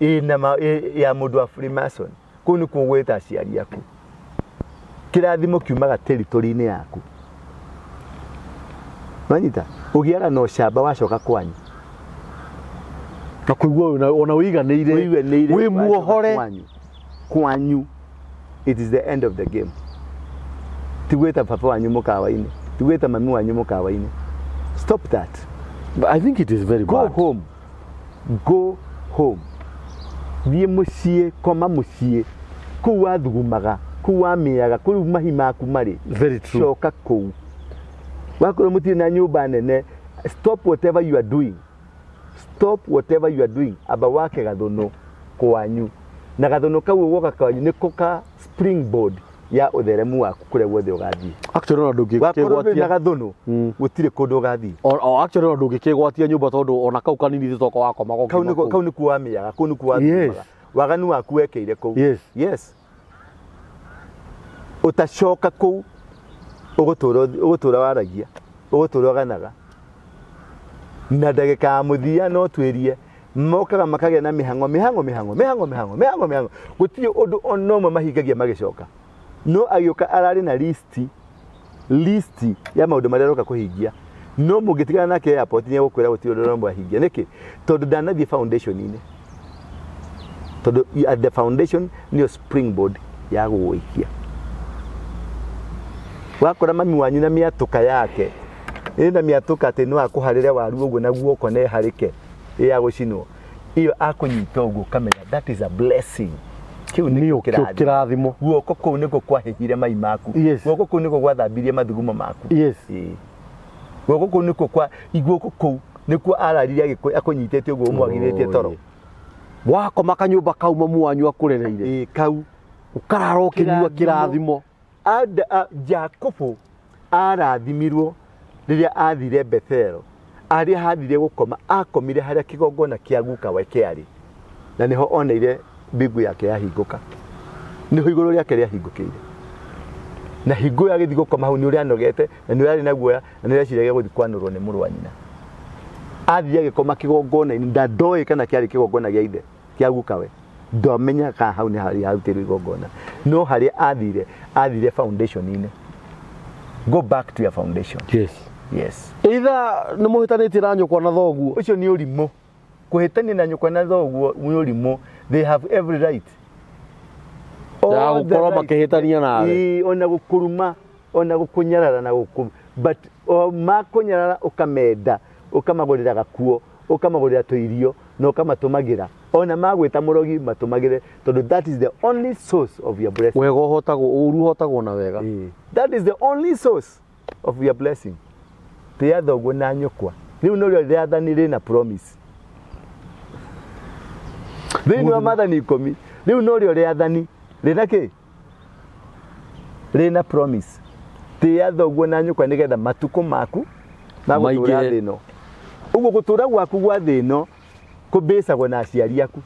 ĩna ya mũndũ wa Freemason, kũu nĩkuo gwĩta aciari aku. Kĩrathimo kiumaga territory-inĩ yaku. Wanyita? Ũgĩaga na ũcamba wacoka kwanyu. Na kũigua ona ũiganĩire, Ũiganĩire wĩ wacoka muohore. Kwanyu. Kwanyu. It is the end of the game. Ti gwĩta baba wanyu mũkawa-inĩ, ti gwĩta mami wanyu mũkawa-inĩ. Stop that. But I think it is very Go bad. home. Go home. Thiĩ mũciĩ, koma mũciĩ. Kũu wathugumaga, kũu wamĩaga, kũu mahi maku marĩ. Very true. Coka kũu. Wakorwo mũtirĩ na nyũmba nene, stop whatever you are doing. Stop whatever you are doing. Amba wake gathũnũ kwanyu. Na gathũnũ kau ũgũka kwanyu nĩko ka springboard ya ũtheremu waku kũrĩa guothe ũgathiĩ. Actually ona Wakorwo ndũrĩ na ndũngĩkĩgwatia. gathũnũ, gũtirĩ kũndũ ũgathiĩ. Actually ona ndũngĩkĩgwatia nyũmba, tondũ ona kau kanini toko wakoma Kau nĩko kau nĩkuo wamĩaga, kũu nĩkuo wathugumaga. Waganu waku wekĩire kũu. Yes. Ũtacoka kũu, ũgũtũra waragia, ũgũtũra ũganaga. Na ndagĩka ya mũthia no twĩrie, mokaga makagĩa na mĩhang'o, mĩhang'o, mĩhang'o, mĩhang'o, mĩhang'o, mĩhang'o, mĩhang'o. Gũtirĩ ũndũ ona ũmwe mahingagia magĩcoka. No agĩũka ararĩ na listi ya maũndũ marĩa aroka kũhingia. No mũngĩtigana nake airport nĩ egũkwĩra gũtirĩ ũndũ ũmwe ahingia. Nĩkĩ? Tondũ ndanathiĩ foundation-inĩ. Tondũ at the foundation nĩyo springboard ya gũgũikia. Wakora mami wanyu na mĩatũka yake, ĩna mĩatũka atĩ no akũharĩre waru ũguo na guoko na ĩharĩke ĩ ya gũcinwo, ĩyo akũnyita ũguo ũkamenya that is a blessing. Kĩu nĩkĩo kĩrathimo. Kĩrathimo. Guoko kũu nĩkuo kwahĩhire mai maku. Guoko kũu nĩkuo gwathambirie mathugumo maku. Guoko kũu nĩkuo kwa, guoko kũu nĩkuo ararire akũnyitĩte ũguo ũmwagithĩtie toro. Wakoma kanyũmba kau mamu wanyu akũrereire. Kau. Ũkarara ũkĩnyua Kĩrathimo. kĩrathimo. Jakubu arathimirwo Rĩrĩa athire Bethel, harĩa hathire gũkoma, akomire harĩa kĩgongona kĩa guka we kĩarĩ, na nĩho oneire mbingu yake yahingũka, nĩho igũrũ rĩake rĩahingũkĩire. Na hingo ĩyo agĩthiĩ gũkoma hau nĩ ũrĩa anogete, na nĩ ũrĩa arĩ na guoya, na nĩ ũrĩa eciragia gũthiĩ kwanũrwo nĩ mũrũ wa nyina. Athiĩ agĩkoma kĩgongona-inĩ, na ndoĩ kana kĩarĩ kĩgongona gĩa ithe, kĩa gukawe. Ndamenyaga kana hau nĩ harĩa harutĩirwo igongona, no harĩa athire, athire foundation-inĩ. Go back to your foundation. Yes. Yes. Either nĩ mũhĩtanĩtie na nyũkwa na thoguo. Ũcio nĩ ũrimũ. Kũhĩtania na nyũkwa na thoguo nĩ ũrimũ. They have every right. Ya All the gũkorwo right. makĩhĩtania nawe. Ĩĩ, ona gũkũruma, ona gũkũnyarara na gũkũ, but o makũnyarara ũkamenda, ũkamagũrĩra gakuo, ũkamagũrĩra tũirio na ũkamatũmagĩra. Ona magwĩta mũrogi matũmagĩre, tondũ that is the only source of your blessing. Wega ũhotagwo, ũru ũhotagwo na wega. Ĩĩ. That is the only source of your blessing. Tĩa thoguo na nyũkwa. Rĩu norĩo rĩathani rĩna promise. Thĩinĩ wa maathani 10, rĩu norĩo rĩathani rĩna kĩ? Rĩna promise. Tĩa thoguo na nyũkwa nĩgetha matukũ maku ma gũtũra Maingĩhe. thĩ ĩno. Ũguo gũtũra gwaku gwa thĩ ĩno kũbĩcagwo na aciari aku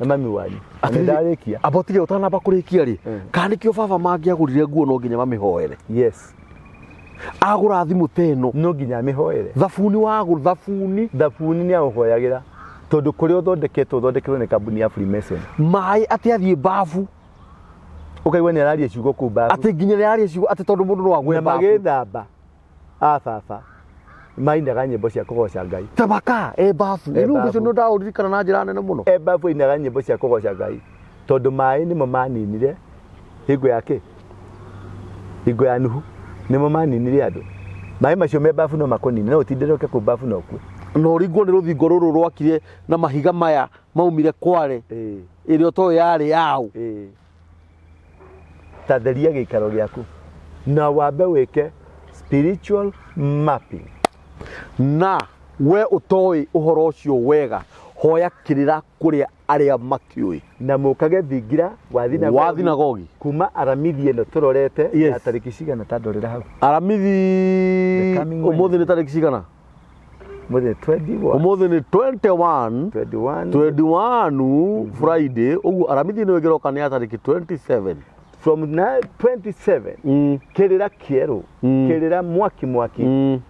na mami wanyu. Na nĩ ndarĩkia. Amba ũtige ũtanamba kũrĩkia rĩ, Mm. kana nĩkĩo baba mangĩagũrire nguo no nginya mamĩhoere? Yes. Agũra thimũ ta ĩno, No nginya amĩhoere. Thabuni wagũra, thabuni. Thabuni nĩ aũhoyagĩra, tondũ kũrĩa ũthondeketwo ũthondekerwo nĩ kambuni ya Freemason. Maĩ atĩ athiĩ babu. Ũkaigua nĩ araria ciugo kũu babu. Atĩ nginya nĩ araria ciugo atĩ tondũ mũndũ no agwe Na babu. magĩthamba a baba mainaga nyĩmbo cia kũgoca Ngai. Tabaka e babu. E Rĩu ũndũ ũcio babu. nĩ ndaũririkana na njĩra nene mũno. E babu ainaga nyĩmbo cia kũgoca Ngai, tondũ maĩ nĩmo maninire hingo ya kĩ? Hingo ya Nuhu nĩmo maninire andũ. Maĩ macio me babu no makũnine, no ũtindĩre ũke kũu babu no ũkue. Na ũringwo nĩ rũthingo rũrũ rwakire na mahiga maya maumire Kware, ĩrĩa ũtoĩ yarĩ yaũ. Ta theria gĩikaro gĩaku na wambe wĩke spiritual mapping. Na we ũtoĩ ũhoro ũcio wega, hoya kĩrĩra kũrĩa arĩa makĩũĩ. Na mũkage thingira wa thinagogi, Wa thinagogi. kuma aramithi ĩno tũrorete Yes. ya tarĩki cigana ta ndorera hau. Aramithi The coming ũmũthĩ nĩ tarĩki cigana? Mũthĩ 21. Ũmũthĩ nĩ 21. 21. 21 Friday, ũguo aramithi ĩno ĩngĩroka nĩ ya tarĩki 27. From 27 kĩrĩra kĩerũ, kĩrĩra mwaki mwaki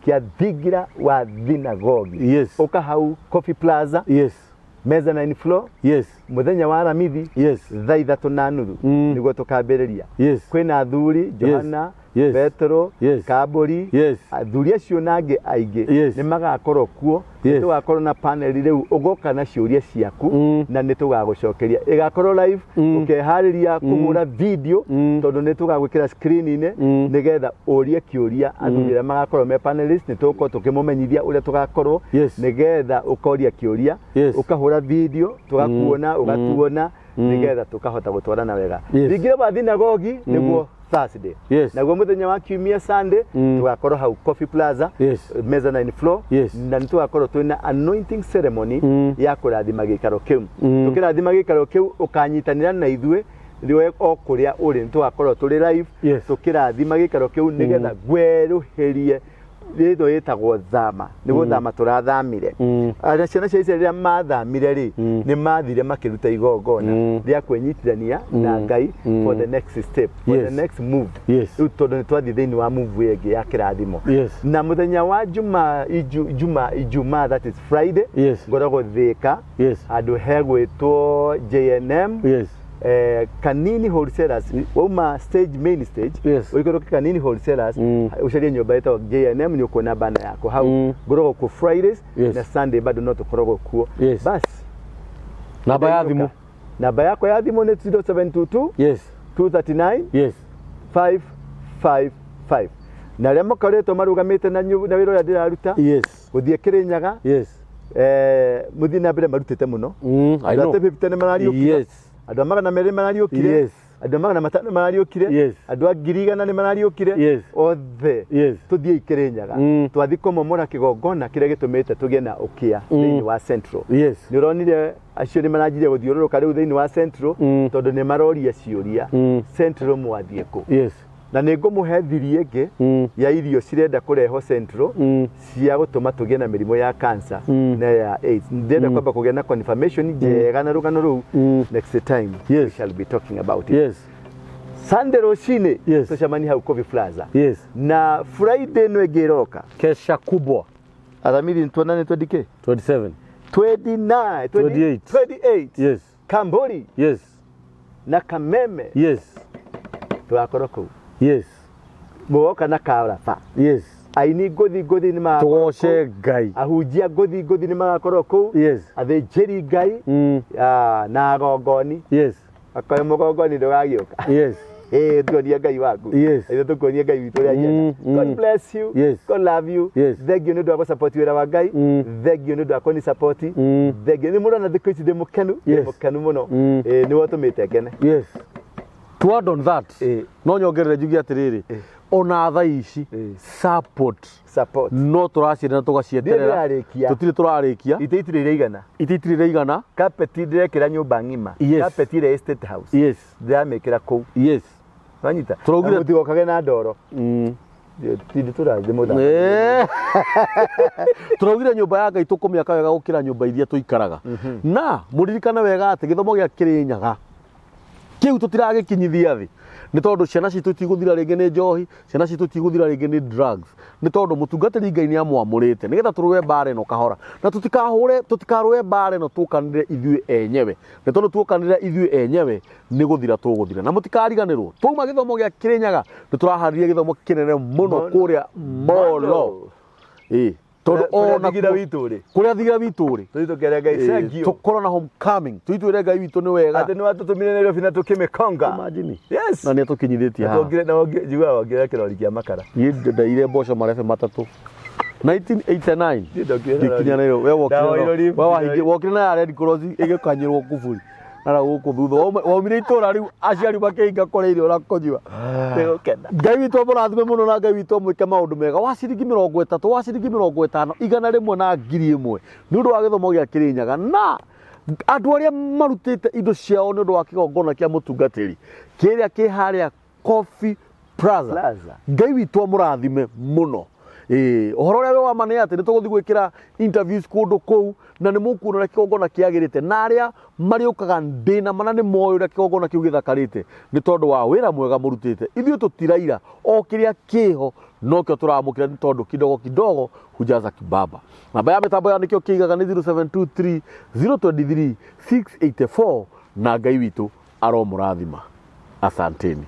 kĩa thingira wa thinagogi. Yes. Ũka hau Coffee Plaza. Yes. Mezzanine floor. Yes. Mũthenya wa aramithi. Yes. Thaa 3:30 nĩguo tũkambĩrĩria. Yes. Kwĩna athuri Johana, Yes. Petero, Yes. Kambũri, Yes. athuri acio na angĩ aingĩ Yes. nĩ magakorwo kuo. Yes. Nĩ tũgakorwo na panel rĩu, ũgoka na ciũria ciaku na nĩ tũgagũcokeria. Ĩgakorwo live, ũkeharĩria kũhũra video, tondũ nĩ tũgagwĩkĩra screen-inĩ nĩgetha ũrie kĩũria athuri arĩa magakorwo me panelist. Nĩ tũgũkorwo tũkĩmũmenyithia ũrĩa tũgakorwo, Yes. nĩgetha ũkoria kĩũria, Yes. ũkahũra video, tũgakuona, ũgatuona, nĩgetha tũkahota gũtwarana wega. Yes. Thingira wa thinagogi nĩguo Thursday. Yes. Naguo mũthenya wa kiumia Sunday tũgakorwo hau Coffee Plaza, Yes. mezzanine floor, Yes. na nĩ tũgakorwo twĩna anointing ceremony ya kũrathima gĩikaro kĩu. Tũkĩrathima gĩikaro kĩu ũkanyitanĩra na ithuĩ rĩwe o kũrĩa ũrĩ, nĩ tũgakorwo tũrĩ live Yes. tũkĩrathima gĩikaro kĩu nĩgetha ngwerũhĩrie rĩtwa ĩtagwo thama, nĩ gũthama tũrathamire. Arĩa ciana cia Isiraeli rĩrĩa mathamire rĩ, nĩ mathire makĩruta igongona rĩa kwĩnyitithania na Ngai for the next step, for Yes. the next move. Yes. Rĩu tondũ nĩ twathiĩ thĩinĩ wa move ĩngĩ ya kĩrathimo. Yes. Na mũthenya wa juma juma Ijumaa, that is Friday, Yes. ngoragwo Thĩka, Yes. handũ hegwĩtwo JNM, Yes. Kanini Wholesalers. Wauma stage, main stage, Yes. ũikũrũke Kanini Wholesalers, ũcarie nyũmba ĩtagwo JNM, nĩ ũkuona bana yakwa hau. Ngoragwo kuo Fridays Yes. na Sunday bado no tũkoragwo kuo. Yes. Bas. Namba ya thimũ. Namba yakwa ya thimũ nĩ 0722 Yes. 239 Yes. 555. Na arĩa makoretwo marũgamĩte na na wĩra ũrĩa ndĩraruta Yes. gũthiĩ Kĩrĩnyaga, Yes. Mũthiĩ na mbere, marutĩte mũno. I Andũ a know. 50 nĩ marariũkire. Yes. Andũ a 200 nĩ marariũkire. Yes. Andũ a 500 nĩ marariũkire. Yes. Andũ a 100,000 nĩ marariũkire. Yes. Othe Yes. tũthiĩ Kĩrĩnyaga, twathiĩ kũmomora kĩgongona kĩrĩa gĩtũmĩte tũgĩe na ũkĩa thĩinĩ wa Central. Yes. Nĩ ũronire acio nĩ maranjirie gũthiũrũrũka rĩu thĩinĩ wa Central, tondũ nĩ maroria ciũria, Central mwathiĩ kũ? Yes. Na nĩ ngũmũhe thiri ĩngĩ ya irio cirenda kũrehwo Central cia gũtũma tũgĩe na mĩrimũ ya cancer na ya AIDS. Ndĩrenda kwamba kũgĩa na confirmation njega na rũgano rũu. Next time we shall be talking about it. Sunday rũcinĩ tũcemanie hau Coffee Plaza. Na Friday ĩno ĩngĩ ĩroka. Kesha kubwa. Alhamisi nĩ tuonane 20K? 27. 29, 28. 28. Kamburi na Kameme tũgakorwo kũu. Mũgoka na karaba. Aini ngũthi ngũthi nĩ magakorwo Tũgoce kũu. Ngai. Ahunjia ngũthi ngũthi nĩ magakorwo kũu. Athĩnjĩri Ngai na agongoni. Akorwo mũgongoni ndũgagĩũka. Tuonie Ngai waku. Ithuĩ tũkuonie Ngai witũ ũrĩa ahiana. God bless you. God love you. Thank you nĩ ũndũ wa gũsupport wĩra wa Ngai. Thank you nĩ ũndũ wa kũni support. Thank you. Nĩ mũrona thikũ ici ndĩ mũkenu, ndĩ mũkenu mũno. Nĩwe ũtũmĩte ngene. To add on that, no nyongerere njuge atĩrĩrĩ, ona thaa ici support Support. no tũracienda na tũgacieterera. Ndirĩ ndĩrarĩkia. Tũtirĩ tũrarĩkia. Itĩ itirĩ iraigana. Itĩ itirĩ iraigana. Carpet ndĩrekĩra nyũmba ng'ima. Carpet ĩrĩa ĩ State House. Ndĩramĩkĩra kũu. Wanyita? Tũraugire Na mũtigokage na ndoro. Tindi tũrathiĩ mũthako. Tũraugire nyũmba ya Ngai tũkũmĩaka wega gũkĩra nyũmba iria tũikaraga. Na mũririkane wega atĩ gĩthomo gĩa Kĩrĩnyaga kĩu tũtiragĩkinyithia thĩ nĩ tondũ ciana citũ itigũthira rĩngĩ nĩ njohi, ciana citũ itigũthira rĩngĩ nĩ drugs, nĩ tondũ mũtungatĩri Ngai nĩ amwamũrĩte nĩgetha tũrũe mbara ĩno kahora, na tũtikahũre, tũtikarũe mbara ĩno tũkanĩre ithuĩ enyewe, nĩ tondũ tuokanĩra ithuĩ enyewe nĩ gũthira tũgũthira. Na mũtikariganĩrwo twauma gĩthomo gĩa Kĩrĩnyaga nĩ tũraharĩria gĩthomo kĩnene mũno kũrĩa Molo. Tondũ Kũrĩa ona thigira witũ rĩ. Kũrĩa thigira witũ rĩ. Tũthiĩ tũkere Ngai, thank you. Tũkorwo na homecoming. Tũitwĩre Ngai witũ nĩ wega. Atĩ nĩ watũtũmire Nairobi na tũkĩmĩkonga. Imagine. Yes. Na nĩ atũkinyithĩtie Na haha. tuongire, na wongire, njiguaga wongire kĩrori kĩa makara. Niĩ ndaire mboco marebe matatũ. 1989. Niĩ ndokire na Ngĩkinya rori. Nairobi. We wokire Ndaoire na- lift, we wahingi- ndoire- wokire na ya Red Cross ĩgĩkanyĩrwo kuburi. Na gũkũ thutha. Waumire itũra rĩu aciari makĩhinga kũrĩa irio na kũnyua. Nĩgũkena. Ngai witũ amũrathime mũno na Ngai witũ amwĩke maũndũ mega. Wa ciringi mĩrongo ĩtatũ, wa ciringi mĩrongo ĩtano, igana rĩmwe na ngiri ĩmwe. Nĩ ũndũ wa gĩthomo gĩa Kĩrĩnyaga. Na andũ arĩa marutĩte indo ciao nĩ ũndũ wa kĩgongona kĩa mũtungatĩri kĩrĩa kĩ harĩa Coffee Plaza. Plaza. Ngai witũ amũrathime mũno. Ũhoro ũrĩa wĩ wa ma nĩ atĩ nĩ tũgũthiĩ gwĩkĩra interviews kũndũ kũu na nĩ mũkuona ũrĩa kĩgongona kĩagĩrĩte, na arĩa marĩũkaga ndĩna mana nĩ moĩ ũrĩa kĩgongona kĩu gĩthakarĩte nĩ tondũ wa wĩra mwega mũrutĩte. Ithuĩ tũtiraira, o kĩrĩa kĩho nokĩo tũramũkĩra nĩ tondũ kidogo kidogo hujaza kibaba. Namba ya mĩtambo ya nĩkĩo kĩigaga nĩ 0723 023 684 na Ngai witũ aromũrathima. Asanteni.